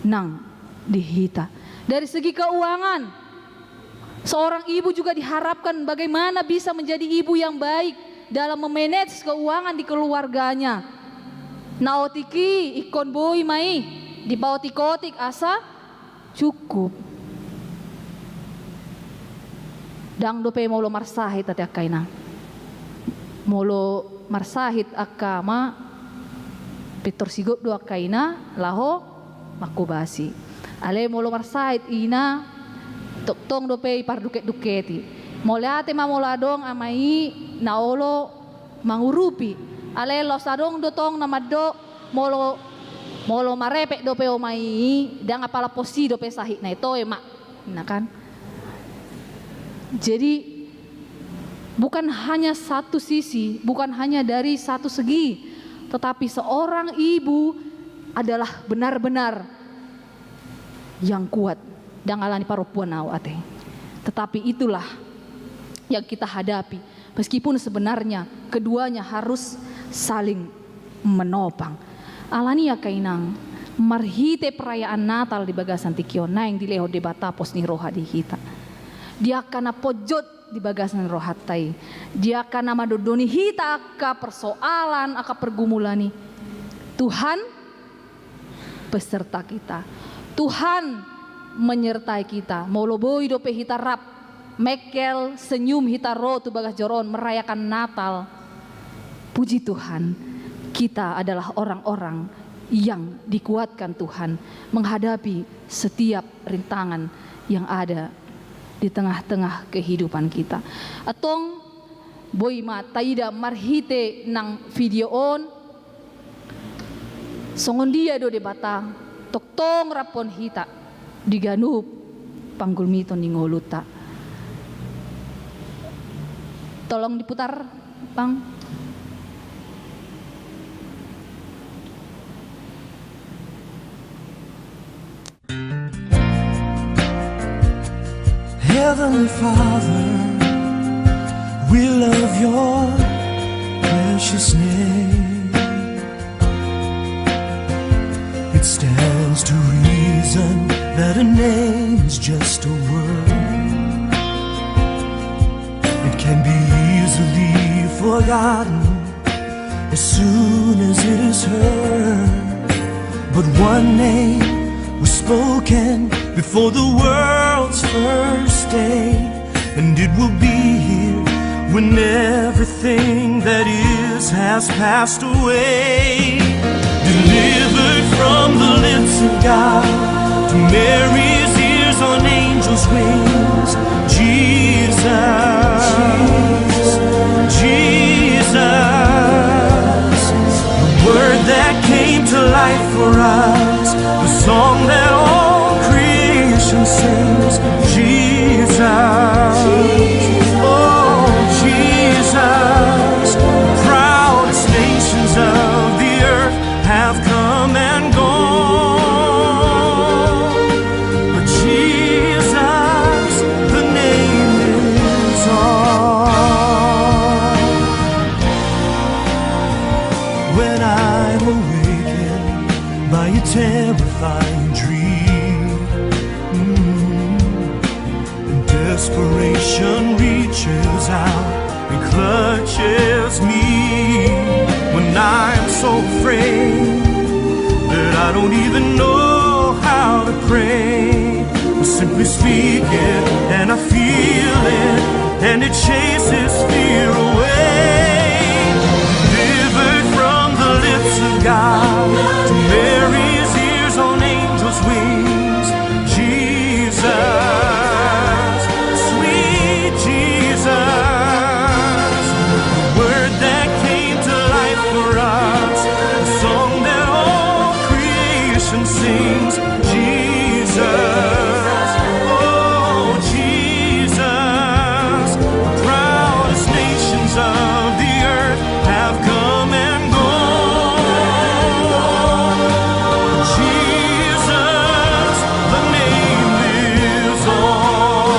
nang di hita. Dari segi keuangan, seorang ibu juga diharapkan bagaimana bisa menjadi ibu yang baik dalam memanage keuangan di keluarganya. Na otik i ingkon boi ma i dipaotik-otik asa cukup. Ndang dope molo marsahit ate angka ina. Molo marsahit angka ama, pintor sigop do angka ina laho manghobasi. Alai molo marsahit ina, tongtong dope i pardungket-dungketi. Mauliate ma molo adong ama i na olo mangurupi. Alai laos adong do tong na mandok, molo, molo marepet dope oma i, ndang apala pos i dope sahitna i, toe ma. Nah kan? Jadi, bukan hanya satu sisi, bukan hanya dari satu segi, tetapi seorang ibu adalah benar-benar yang kuat. Ndang alani parompuan au ate. Tetapi itulah yang kita hadapi. Meskipun sebenarnya keduanya harus saling menopang. Alani i angka inang, marhite perayaan Natal di bagasan tingki on, naeng dilehon Debata pos ni roha di hita. Di angka na ponjot di bagasan rohanta i, di angka na mandondoni hita angka persoalan, angka pergumulan i, Tuhan beserta kita. Tuhan menyertai kita. Molo boi dope hita rap, mengkel, senyum hita ro tu bagas joro on merayakan Natal, puji Tuhan, kita adalah orang-orang yang dikuatkan Tuhan menghadapi setiap rintangan yang ada di tengah-tengah kehidupan kita. Antong boi ma taida marhite nang video on, songon dia do Debata tongtong raphon hita di ganup panggulmiton ni ngolunta. Tolong diputar, Bang. Heavenly Father, we love your precious name. It stands to reason that a name is just a word. It can be easily forgotten as soon as it is heard. But one name was spoken before the world's first day, and it will be here when everything that is has passed away. Delivered from the lips of God to Mary's ears on angels' wings. Jesus, Jesus, the word that came to life for us By a terrifying dream. Mm. And desperation reaches out and clutches me when I'm so afraid that I don't even know how to pray. Simply speak it, and I feel it, and it chases fear away. Delivered from the lips of God to Mary's ears on angels' wings. Jesus, sweet Jesus, the word that came to life for us, the song that all creation sings. Jesus, oh Jesus, the proudest nations of the earth have come and gone. Jesus, the name lives on.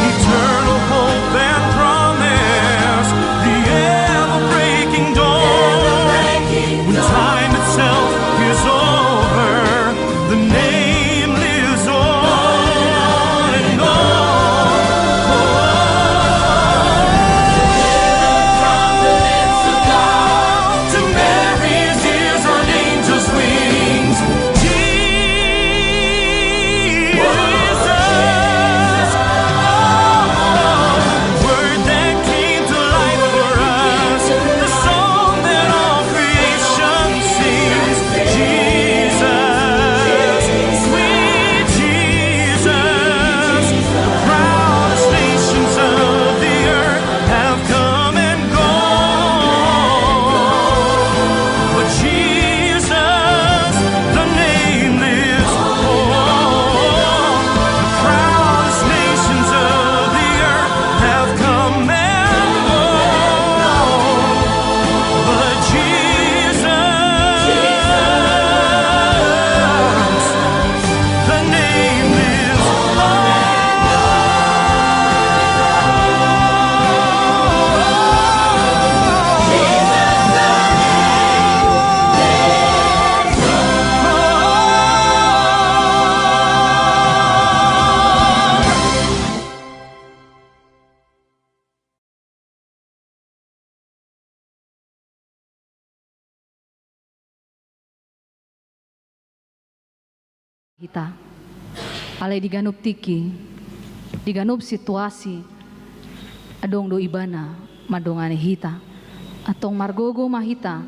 Eternal hope and promise, the ever-breaking dawn. When time itself is over, the name lives on and on. From the lips of God to Mary's ears on angels' wings. Jesus, word that came to life for us, the song that all creation sings. Jesus, sweet Jesus, the proudest nations of the earth have come and gone. But Jesus, the name lives on. The proudest nations of the earth have come and gone. But Jesus, the name lives on. Hita. Alai di ganup tingki, di ganup situasi, adong do Ibana mandongani hita. Antong margogo ma hita,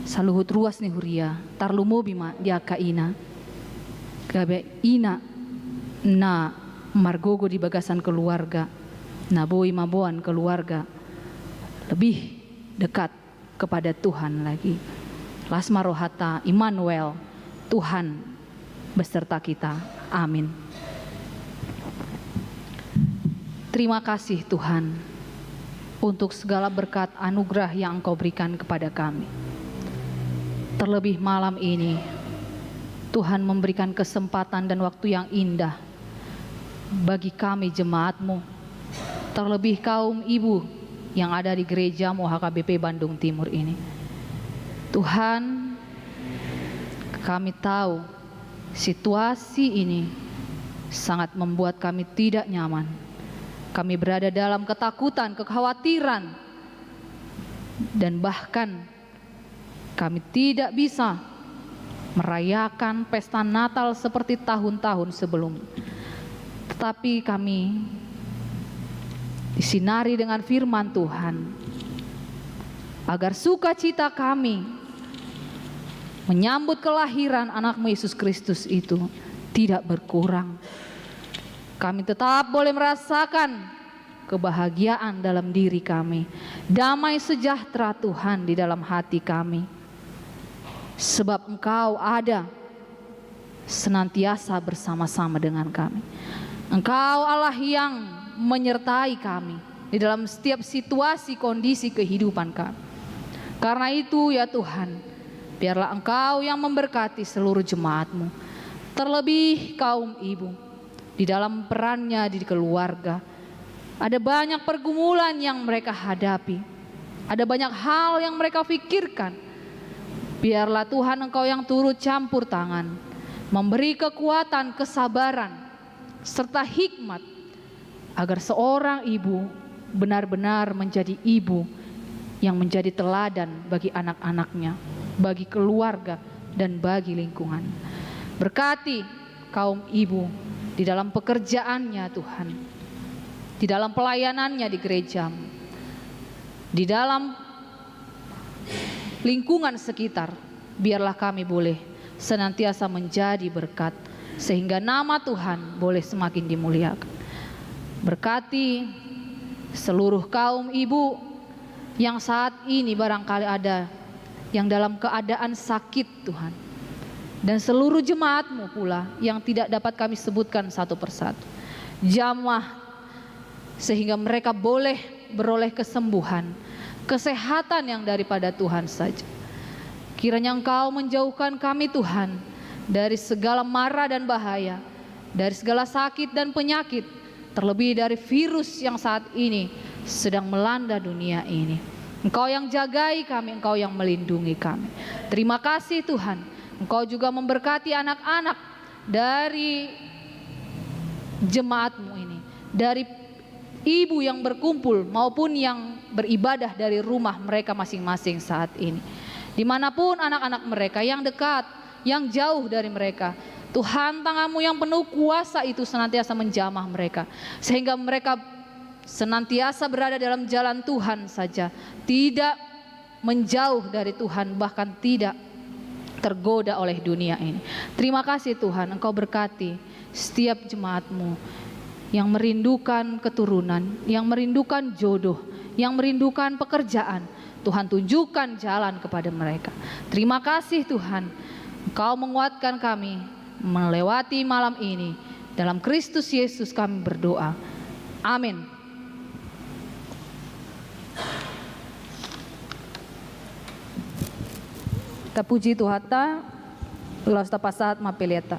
saluhut ruas ni huria, tarlumobi ma di angka ina. Gabe ina na margogo di bagasan keluarga, na boi mamboan keluarga lebih dekat kepada Tuhan lagi. Las ma rohanta, Immanuel, Tuhan beserta kita. Amin. Terima kasih, Tuhan, untuk segala berkat anugerah yang Engkau berikan kepada kami. Terlebih malam ini, Tuhan memberikan kesempatan dan waktu yang indah bagi kami jemaat-Mu, terlebih kaum ibu yang ada di gereja-Mu H K B P Bandung Timur ini. Tuhan, kami tahu situasi ini sangat membuat kami tidak nyaman. Kami berada dalam ketakutan, kekhawatiran, dan bahkan kami tidak bisa merayakan pesta Natal seperti tahun-tahun sebelum. Tetapi kami disinari dengan firman Tuhan, agar sukacita kami menyambut kelahiran Anak-Mu Yesus Kristus itu tidak berkurang. Kami tetap boleh merasakan kebahagiaan dalam diri kami. Damai sejahtera Tuhan di dalam hati kami. Sebab Engkau ada senantiasa bersama-sama dengan kami. Engkau Allah yang menyertai kami di dalam setiap situasi kondisi kehidupan kami. Karena itu, ya Tuhan, biarlah Engkau yang memberkati seluruh jemaat-Mu, terlebih kaum ibu di dalam perannya di keluarga. Ada banyak pergumulan yang mereka hadapi. Ada banyak hal yang mereka pikirkan. Biarlah Tuhan Engkau yang turut campur tangan, memberi kekuatan, kesabaran, serta hikmat, agar seorang ibu benar-benar menjadi ibu yang menjadi teladan bagi anak-anaknya, bagi keluarga, dan bagi lingkungan. Berkati kaum ibu di dalam pekerjaannya, Tuhan, di dalam pelayanannya di gereja-Mu, di dalam lingkungan sekitar. Biarlah kami boleh senantiasa menjadi berkat, sehingga nama Tuhan boleh semakin dimuliakan. Berkati seluruh kaum ibu yang saat ini barangkali ada yang dalam keadaan sakit, Tuhan, dan seluruh jemaat-Mu pula yang tidak dapat kami sebutkan satu persatu. Jamah sehingga mereka boleh beroleh kesembuhan, kesehatan yang daripada Tuhan saja. Kiranya Engkau menjauhkan kami, Tuhan, dari segala mara dan bahaya, dari segala sakit dan penyakit, terlebih dari virus yang saat ini sedang melanda dunia ini. Engkau yang jagai kami, Engkau yang melindungi kami. Terima kasih, Tuhan, Engkau juga memberkati anak-anak dari jemaat-Mu ini, dari ibu yang berkumpul maupun yang beribadah dari rumah mereka masing-masing saat ini. Dimanapun anak-anak mereka yang dekat, yang jauh dari mereka, Tuhan, tangan-Mu yang penuh kuasa itu senantiasa menjamah mereka, sehingga mereka senantiasa berada dalam jalan Tuhan saja, tidak menjauh dari Tuhan, bahkan tidak tergoda oleh dunia ini. Terima kasih, Tuhan, Engkau berkati setiap jemaat-Mu yang merindukan keturunan, yang merindukan jodoh, yang merindukan pekerjaan. Tuhan, tunjukkan jalan kepada mereka. Terima kasih, Tuhan, Engkau menguatkan kami melewati malam ini. Dalam Kristus Yesus kami berdoa. Amin. Tapuji Tuhanta, laos tapasahat ma peleanta.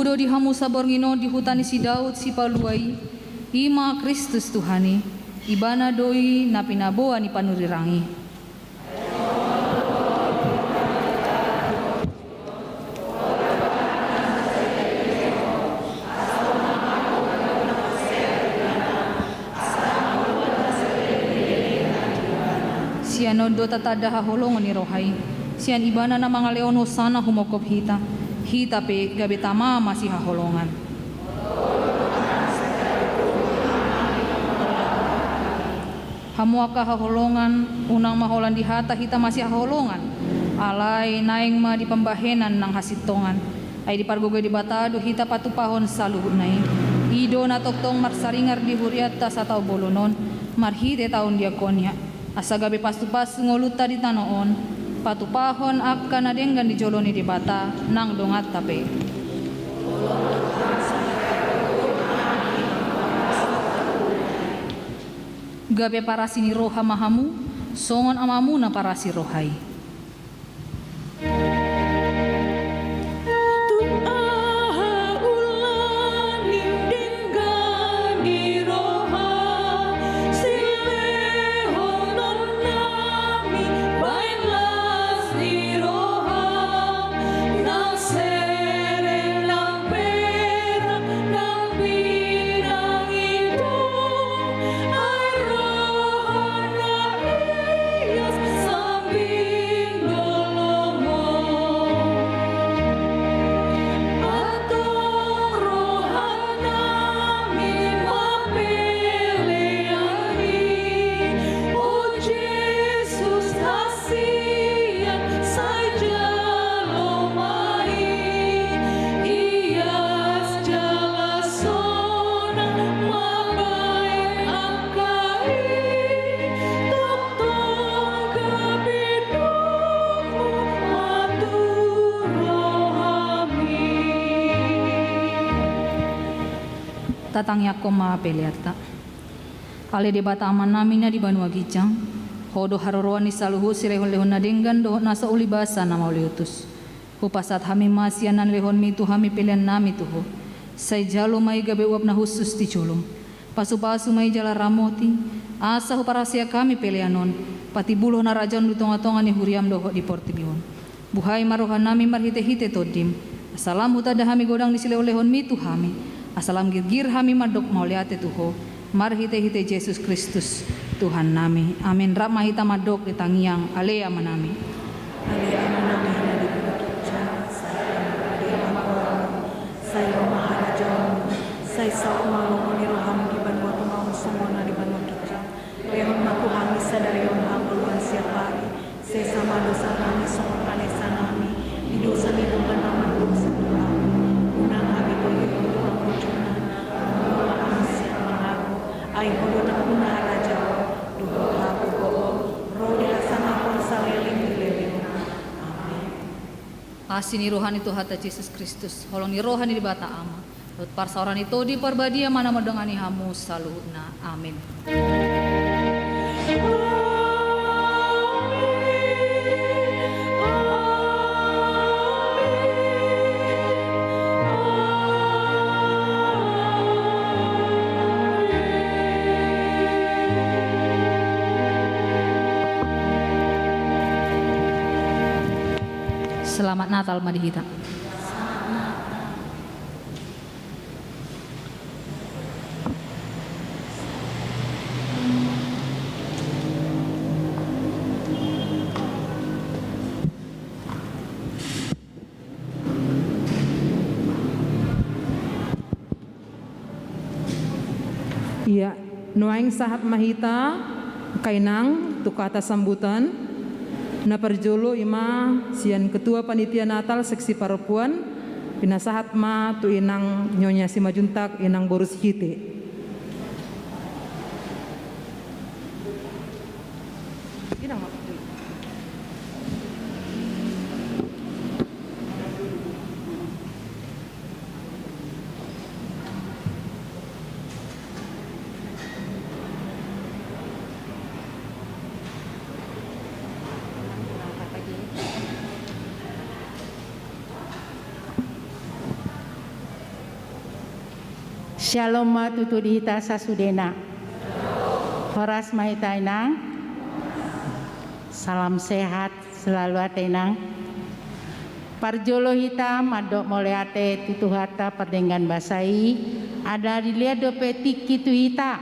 do di hamu saborngin on di huta ni si Daud Sipalua i, i ma Kristus Tuhan i, Ibana do i na pinaboa ni panurirang i. Sian on do tatanda haholongon ni roha i, sian Ibana na mangalehon hosana humongkop hita, hita pe gabe tama masihaholongan. Hamu angka haholongan, unang ma holan di hata hita masihaholongan, alai naeng ma di pambahenan nang hasintongan. Ai dipargogoi Debata do hita patupahon saluhutna i. I do na tongtong marsaringar di hurianta sataon bolon on, marhite taon diakonia, asa gabe pasupasu ngolunta di tano on, patupahon angka na denggan di jolo ni Debata nang donganta pe. Gabe parasi ni roha ma hamu, songon Amamu na parasi roha i. Tung aha ulaon ni denggan ni roha, silehononnami baen las ni roha, nang sere nang perak nang pinang i do, ai roha na ias sambing do lomo. Antong rohanami ma pelean i, o Jesus, hasian sai jalo ma i, ias jala sonang ma baen angka i, tongtong gabe domu ma tu rohami. Tatangiangkon ma peleanta. Ale Debata Amanami na di banua ginjang, Ho do haroroan ni saluhut silehonlehon na denggan dohot na so ulibasa na mauliutus. Hupasahat hami ma sian na nilehonmi tu hami peleannami tu Ho. Sai jalo ma i gabe uap na hushus di jolom. Pasupasu ma i jala ramoti, asa huparhaseang hami pelean on, patimbulhon harajaon di tongatonga ni huriam dohot di portibi on. Buhai ma rohanami marhitehite Tondim, asa lam hutanda hami godang ni silehonlehonmi tu hami, asa lam girgir hami mandok mauliate tu Ho, marhitehite Jesus Kristus, Tuhannami. Amen. Rap ma hita mandok di tangiang Ale Amanami. Ale Amanami na di banua ginjang, sai pinardian ma goarMu, sai ro ma harajaonMu, sai saut ma lomo ni rohaMu di banua tonga on songon na di banua ginjang. Lehon ma tu hami sadari on hangoluan siapari, sesa ma dosanami songon panesanami di dosa ni dongan na mardosa tu hami. Unang hami togihon tu pangunjunan, jalo ma hami sian pangago. Ai Ho do nampuna harajaon, dohot hagogoon, ro di hasangapon saleleng ni lelengna. Amen. Asi ni roha ni Tuhanta Jesus Kristus, holong ni roha ni Debata Ama, dohot parsaoran ni Tondi Parbadia ma na mandongani hamu saluhutna. Amen. Selamat Natal ma di hita. Ia, nuaeng sahat ma hita, angka inang, tu hata sambutan. Na parjolo i ma sian Ketua Panitia Natal Seksi Parompuan, pinasahat ma tu inang Nyonya Simanjuntak, inang boru Sihite. Syalom ma tutu di hita sasudena. Horas ma hita, Inang. Salam sehat selalu ate, Inang. Parjolo hita mandok mauliate tu Tuhanta pardenggan basa i, ala dilehon dope tingki tu hita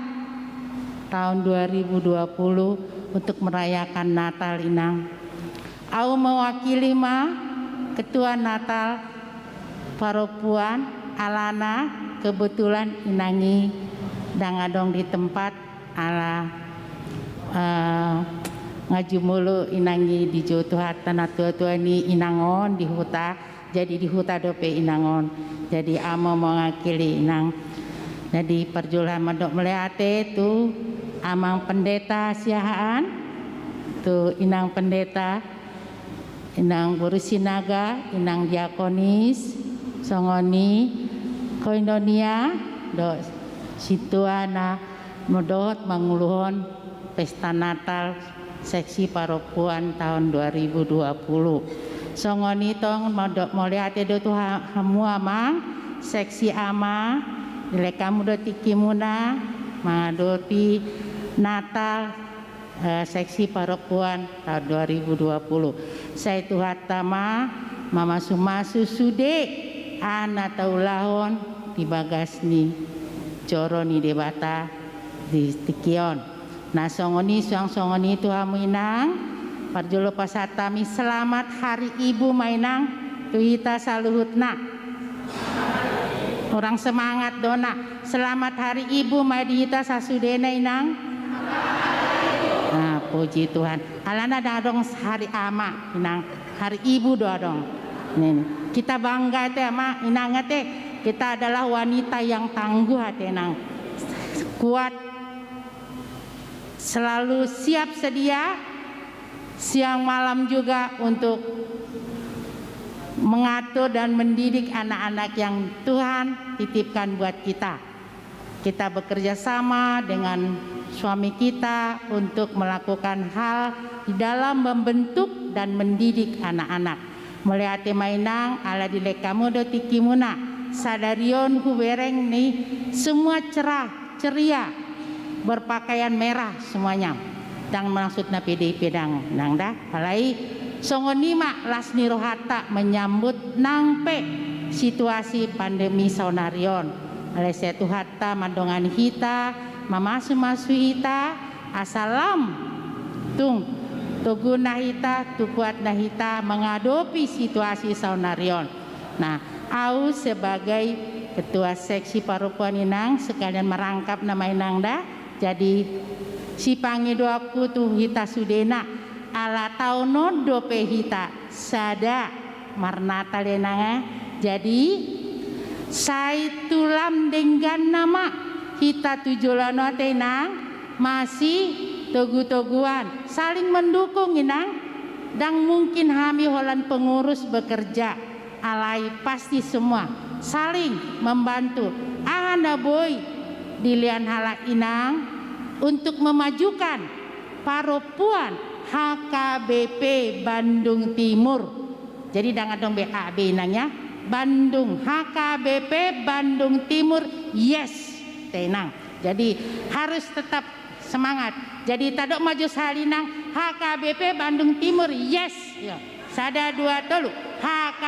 taon dua ribu dua puluh untuk merayakan Natal, Inang. Au mewakili ma Ketua Natal Parompuan, alana kebetulan inang i ndang adong di tempat, ala, eh, nga jumolo inang i di jolo Tuhanta, na tua-tua ni inang on di huta, jadi di huta dope inang on. Jadi au ma mewakili, Inang. Jadi parjolo hami mandok mauliate tu Amang Pendeta Siahaan, tu Inang Pendeta, Inang boru Sinaga, Inang diakonis, songon i koinonia dohot sintua na dohot manguluhon pesta Natal seksi parompuan taon dua ribu dua puluh. Songon i tong mandok mauliate do tu ha-, hamu Amang seksi ama, dilehon hamu do tingkimuna mangadopi Natal eh, seksi parompuan taon dua ribu dua puluh. Sai Tuhanta ma mamasu-masu sude aha na taulahon di bagas ni joro ni Debata di tingki on. Na songon i, suang songon i tu hamu Inang, parjolo pasahat hami selamat Hari Ibu ma Inang tu hita saluhutna. Hurang semangat do na. Selamat Hari Ibu ma di hita sasudena, Inang. Ah, puji Tuhan. Alana ndang adong hari ama, Inang. Hari Ibu do adong. Ini, ini. Kita bangga ate ama, Inang ate. Kita adalah wanita yang tangguh ate, Inang. Kuat, selalu siap sedia siang malam juga untuk mengatur dan mendidik anak-anak yang Tuhan titipkan buat kita. Kita bekerja sama dengan suami kita untuk melakukan hal di dalam membentuk dan mendidik anak-anak. Mauliate ma Inang, ala dilehon hamu do tingkimuna. Sadari on hubereng ni semua cerah, ceria, berpakaian merah semuanya. Ndang maksudna P D I P, ndang, Inang da. Alai songon i ma las ni rohanta menyambut nang pe situasi pandemi saonari on. Alai sai Tuhanta mandongani hita, mamasu-masu hita, asa lam tung toguna hita, tung kuatna hita mangadopi situasi saonari on. Nah, au sebagai ketua seksi parompuan Inang, sekalian merangkap nama Inang da. Jadi, sipangidoanku tu hita sudena, ala taon on dope hita sada marnatal Inang, eh. Jadi, sai tu lam dengganna ma hita tu joloan on ate Inang, masitogu-toguan, saling mendukung Inang. Ndang mungkin hami holan pengurus bekerja, alai pasti semua saling membantu. Aha na boi dilehon halak Inang untuk memajukan parompuan H K B P Bandung Timur. Jadi ndang adong be A B Inang ya. Bandung, H K B P Bandung Timur, yes, ate Inang. Jadi harus tetap semangat. Jadi tadok maju sahali Inang, H K B P Bandung Timur, yes. Yo. Sada, dua, tolu. H K.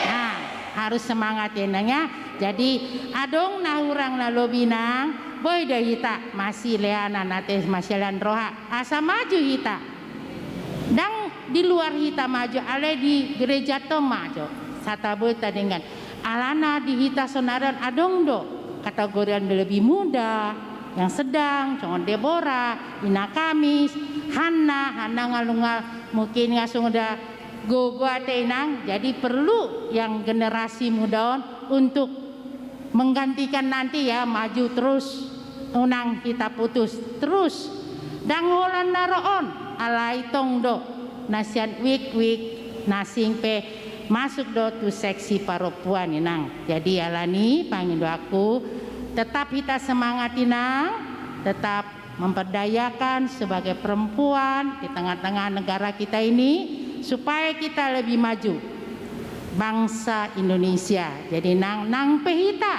Nah, harus semangat ya Inang ya. Jadi adong na hurang na lobi Inang, boi do hita masilean ate, masilean roha. Asa maju hita. Ndang di luar hita maju, alai di gereja tong maju. Sata boi tadenggan. Alana di hita saonari on adong do kategori yang lebih muda, yang sedang, songon Deborah, Ina Kamis, Hanna, Hanna nga nunga mungkin nga songon da gogo ate Inang. Jadi perlu yang generasi muda on untuk menggantikan nanti ya, maju terus, unang hita putus terus. Ndang holan na ro on, alai tong do na sian wik-wik na asing pe masuk do tu seksi parompuan Inang. Jadi alani pangidoanku, tetap hita semangat Inang, tetap memperdayakan sebagai perempuan di tengah-tengah negara kita ini, supaya kita lebih maju. bangsa Indonesia. Jadi nang, nang pe hita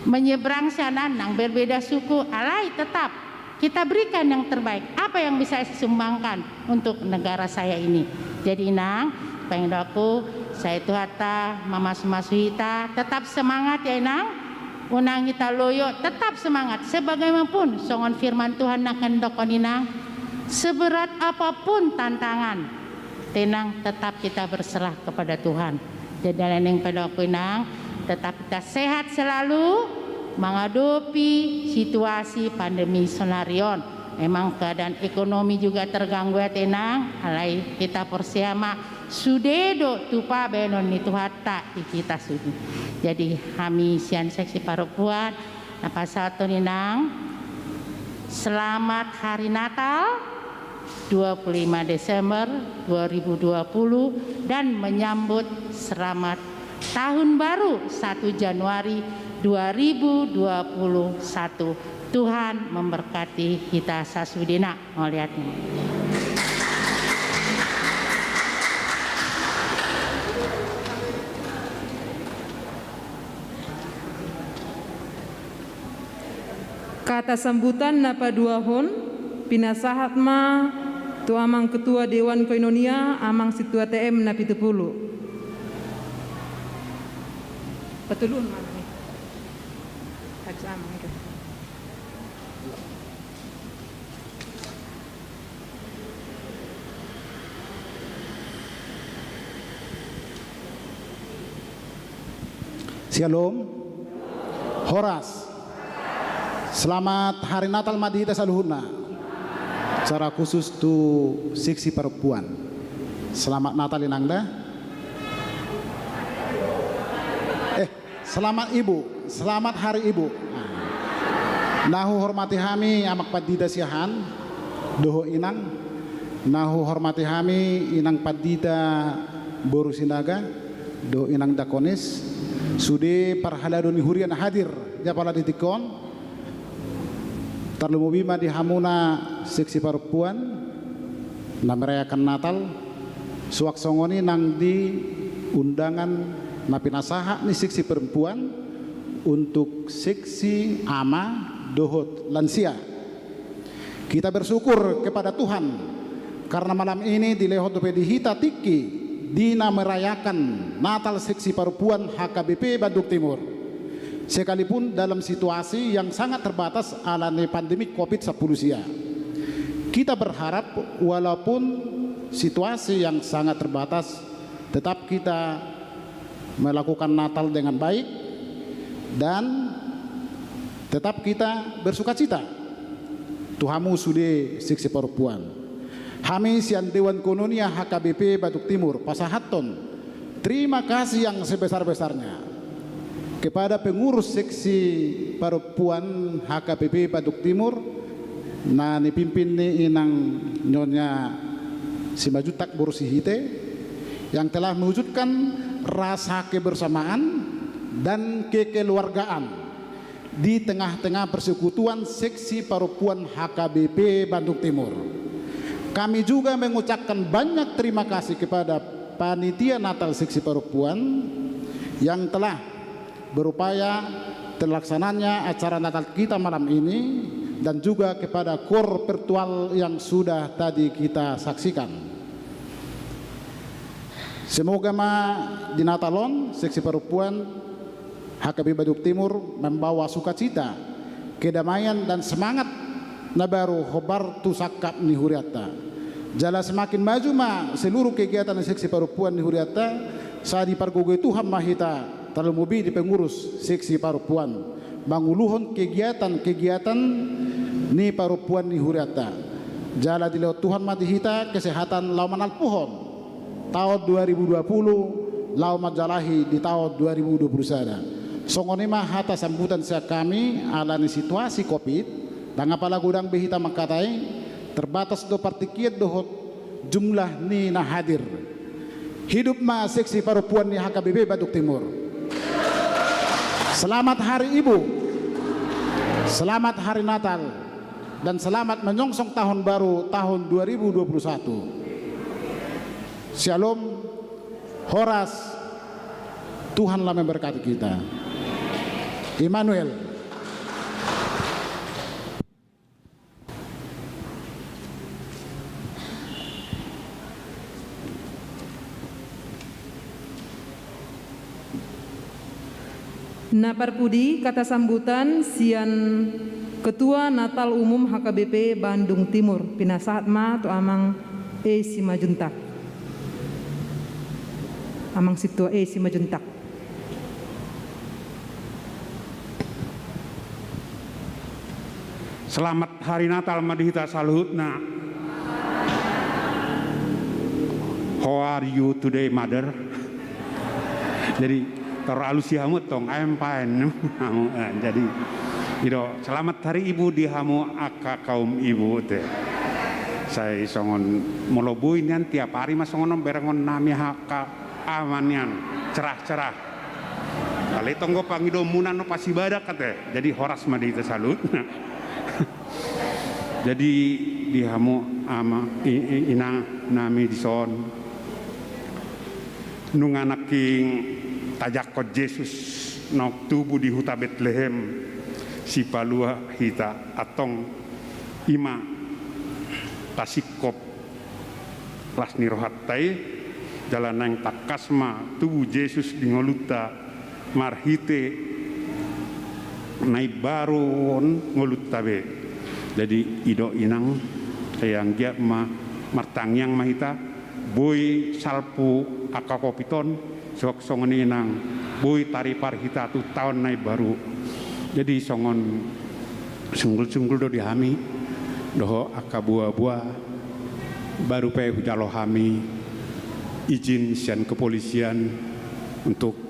menyeberang sana, nang berbeda suku, alai tetap kita berikan yang terbaik. Apa yang bisa saya sumbangkan untuk negara saya ini? Jadi inang, paling doaku, sai Tuhanta mamasu-masu hita, tetap semangat ya inang. Unang hita loyo, tetap semangat. Sebagaimanapun songon firman Tuhan na mandokkon inang, seberat apapun tantangan, tenang, tetap kita berserah kepada Tuhan. Jadi alai nang paling doaku inang, tetap kita sehat selalu menghadapi situasi pandemi sonari on. Memang keadaan ekonomi juga terganggu ya inang, alai hita porsea ma sude do tupa bahenon ni Tuhanta di hita sude. Jadi hami sian Seksi Parompuan na pasahathon inang, selamat Hari Natal dua puluh lima Desember dua ribu dua puluh dan menyambut selamat Tahun Baru satu Januari dua ribu dua puluh satu. Tuhan memberkati hita sasudena. Mauliate. Kata sambutan na paduahon, pinasahat ma tu Amang Ketua Dewan Koinonia, Amang Sintua T M na pitu pulu. Patuluhon ma ni. Habis Amang itu. Syalom. Horas. Selamat Hari Natal ma di hita saluhutna. Secara khusus tu Seksi Parompuan. Selamat Natal inang da. Eh, Selamat Ibu, selamat Hari Ibu. Nah, na huhormati hami Amang Pandita Siahaan dohot inang, na huhormati hami Inang Pandita boru Sinaga dohot Inang Dakonis, sude parhalado ni huria na hadir di apala di tingki on, tarlumobi ma di hamuna Seksi Parompuan na merayakan Natal, suang songon i nang di undangan na pinasahat ni Seksi Parompuan untuk seksi ama dohot lansia. Kita bersyukur kepada Tuhan karena malam ini dilehon dope di hita tingki di na merayakan Natal Seksi Parompuan H K B P Bandung Timur. Sekalipun dalam situasi yang sangat terbatas ala ni pandemi covid sepuluh sia. Kita berharap walaupun situasi yang sangat terbatas, tetap kita melakukan Natal dengan baik dan tetap kita bersukacita. Tu hamu sude Seksi Parompuan. Hami sian Dewan Koinonia H K B P Bandung Timur pasahathon terima kasih yang sebesar-besarnya kepada pengurus Seksi Parompuan H K B P Bandung Timur na nipimpin ni Inang Nyonya Simanjuntak boru Sihite yang telah mewujudkan rasa kebersamaan dan kekeluargaan di tengah-tengah persekutuan Seksi Parompuan H K B P Bandung Timur. Kami juga mengucapkan banyak terima kasih kepada panitia Natal Seksi Parompuan yang telah berupaya terlaksananya acara Natal kita malam ini dan juga kepada kor virtual yang sudah tadi kita saksikan. Semoga ma di Natal on Seksi Parompuan H K B P Bandung Timur membawa sukacita, kedamaian dan semangat na baru hombar tu sangkap ni hurianta. Jala semakin maju ma seluruh kegiatan ni Seksi Parompuan ni hurianta, sai dipargogoi Tuhan ma hita tarlumobi di pengurus Seksi Parompuan manguluhon kegiatan-kegiatan ni parompuan ni hurianta. Jala dilehon Tuhan ma di hita kesehatan laho manalpuhon taon dua ribu dua puluh laho manjalahi di taon dua ribu dua puluh sada. Songon i ma hata sambutan sian hami ala ni situasi covid, ndang apala godang be hita mangkatai, terbatas do partingkian dohot jumlah ni na hadir. Hidup ma Seksi Parompuan ni H K B P Bandung Timur. Selamat Hari Ibu. Selamat Hari Natal. Dan selamat menyongsong tahun baru tahun dua ribu dua puluh satu. Syalom, horas, Tuhanlah memberkati kita. Immanuel. Na parpudi, kata sambutan sian Ketua Natal Umum H K B P Bandung Timur, pinasahat ma tu Amang E. Simanjuntak. Amang Sintua E. Simanjuntak. Selamat Hari Natal ma di hita saluhutna. How are you today, mother? Jadi, tor alusi hamu tong, I am fine. Jadi, i do, selamat Hari Ibu di hamu angka kaum ibu te. Sai songon molo boi nian tiap ari ma songon on berengon nami angka ama nian, cerah-cerah. Alai tong do pangidoonmuna na pasibadak ate. Jadi horas ma di hita saluhutna. Jadi di hamu ama, inang nami dison, nunga nangkin tajangkon Jesus naung tubu di huta Betlehem, sipalua hita antong i ma tasingkop las ni rohanta i, jala naeng tangkas ma tubu Jesus di ngolunta marhite na imbaru on ngolunta be. Jadi i do inang, sai anggiat ma martangiang ma hita, boi salpu angka covid on, suang songon i nang boi taripar hita tu taon na imbaru. Jadi songon sunggul-sunggul do di hami dohot angka boa-boa, baru pe hujalo hami izin sian kepolisian untuk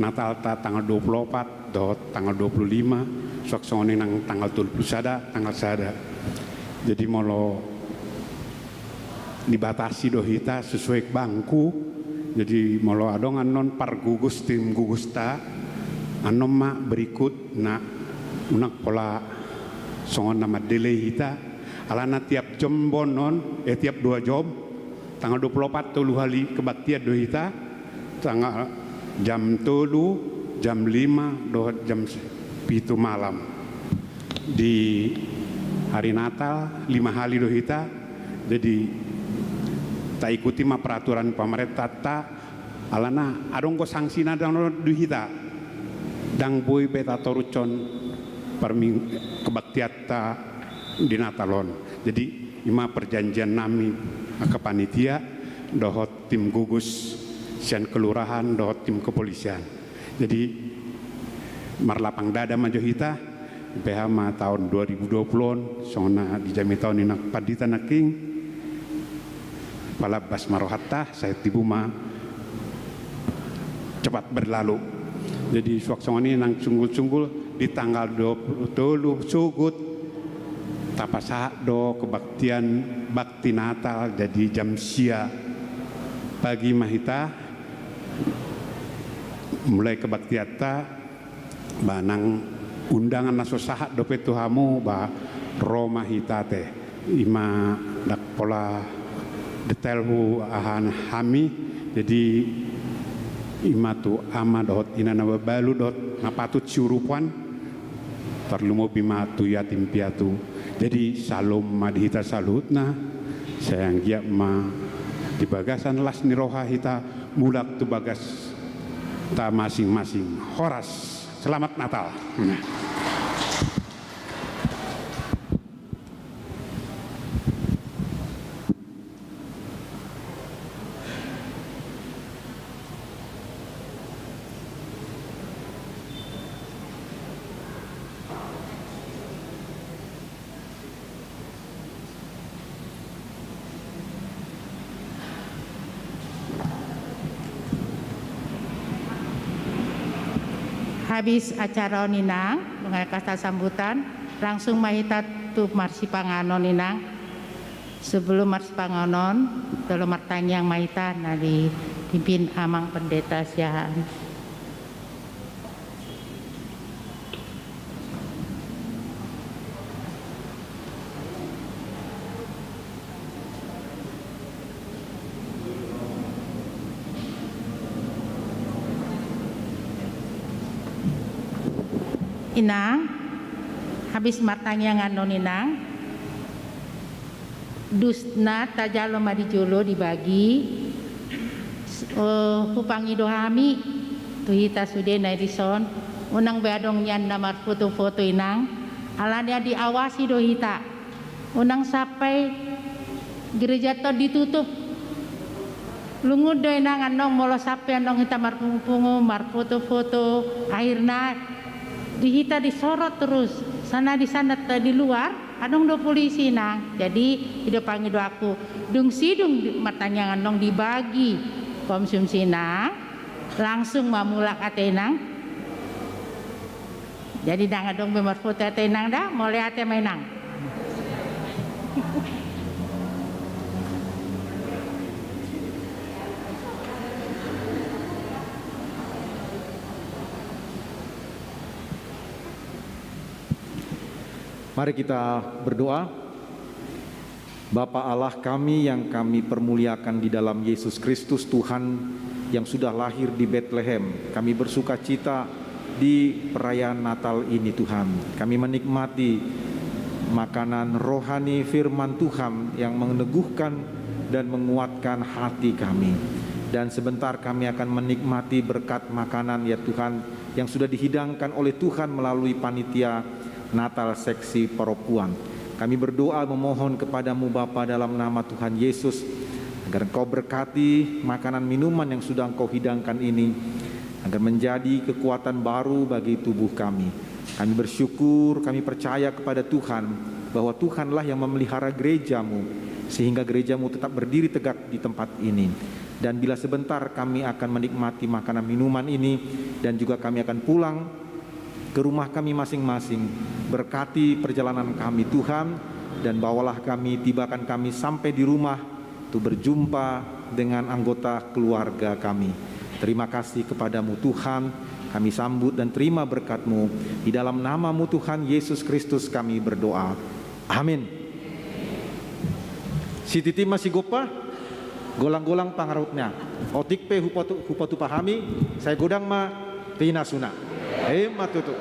Natalta tanggal dua puluh opat dohot tanggal dua puluh lima, suang songon i nang tanggal tolu puluh sada, tanggal sada. Jadi molo dibatasi do hita sesuai bangku. Jadi molo adong annon pargugus, tim gugusta, annon ma berikut na unang pola songon na mandelay hita. Alana tiap jom bonon, eh, tiap dua jom, tanggal dua puluh opat tolu hali kebaktian do hita, tanggal jam tolu, jam lima dohot jam pitu malam. Di hari Natal lima hali do hita. Jadi taikuti ma peraturan pamarentanta, alana adong do sanksi na dang do di hita. Dang boi be tatorushon parming-, kebaktianta di Natal on. Jadi ima perjanjian nami angka panitia dohot tim gugus sian kelurahan dohot tim kepolisian. Jadi marlapang dada ma jo hita, beha ma taon dua ribu dua puluh on, songon na di jamita on inang pandita nangkin, palambas ma rohanta, sai tibu ma cepat berlalu. Jadi suang songon i nang sunggul-sunggul, di tanggal dua puluh tolu Sugut tapasahat do kebaktian bakti Natal, jadi jam sia pagi ma hita mulai kebaktianta. Ba nang undangan na so sahat dope tu hamu, ba ro ma hita te. Ima ndang pola detail hu aha hami. Jadi ima tu ama dohot ina na mabalu dohot na patut siurupan, tarlumobi ma tu yatim piatu. Jadi salom ma di hita saluhutna. Sai anggiat ma di bagasan las ni roha hita mulak tu bagasta masing-masing. Horas. Selamat Natal. Habis acara on inang, dengan kata sambutan, langsung ma hita tu marsipanganon inang. Sebelum marsipanganon, tolu martangiang ma hita na dipimpin Amang Pendeta Siahaan. Inang, habis martangiang annon inang, dusna tajalo ma di jolo dibagi. Eh, hupangido hami tu hita sude na i dison, unang be adong nian na marfoto-foto inang, alani diawasi do hita. Unang sampai gereja on ditutup. Lungun do inang annon molo sampe annon hita marpungu-pungu, marfoto-foto, akhirna di hita disorot terus. Sana di sana te-, di luar, adong do polisi inang. Jadi, i do pangidoanku, dung sidung di-, martangiang annon dibagi konsumsi inang, langsung ma mulak ate inang. Jadi ndang adong be marfoto ate inang da, mauliate ma inang. Mari kita berdoa. Bapa Allah kami yang kami permuliakan di dalam Yesus Kristus, Tuhan yang sudah lahir di Betlehem, kami bersukacita di perayaan Natal ini, Tuhan. Kami menikmati makanan rohani firman Tuhan yang meneguhkan dan menguatkan hati kami. Dan sebentar kami akan menikmati berkat makanan, ya Tuhan, yang sudah dihidangkan oleh Tuhan melalui panitia Natal seksi Paropuan. Kami berdoa memohon kepada-Mu Bapa dalam nama Tuhan Yesus, agar Engkau berkati makanan minuman yang sudah Engkau hidangkan ini, agar menjadi kekuatan baru bagi tubuh kami. Kami bersyukur, kami percaya kepada Tuhan, bahwa Tuhanlah yang memelihara gereja-Mu, sehingga gereja-Mu tetap berdiri tegak di tempat ini. Dan bila sebentar kami akan menikmati makanan minuman ini, dan juga kami akan pulang ke rumah kami masing-masing, berkati perjalanan kami, Tuhan, dan bawalah kami, tibakan kami sampai di rumah, untuk berjumpa dengan anggota keluarga kami. Terima kasih kepada-Mu, Tuhan, kami sambut dan terima berkat-Mu. Di dalam nama-Mu, Tuhan Yesus Kristus, kami berdoa. Amin. Sititi ma sigompa, golang-golang pangarahutna. Otik pe hupatu-, hupatupa hami, sai godang ma pinasuna. Ima tutu.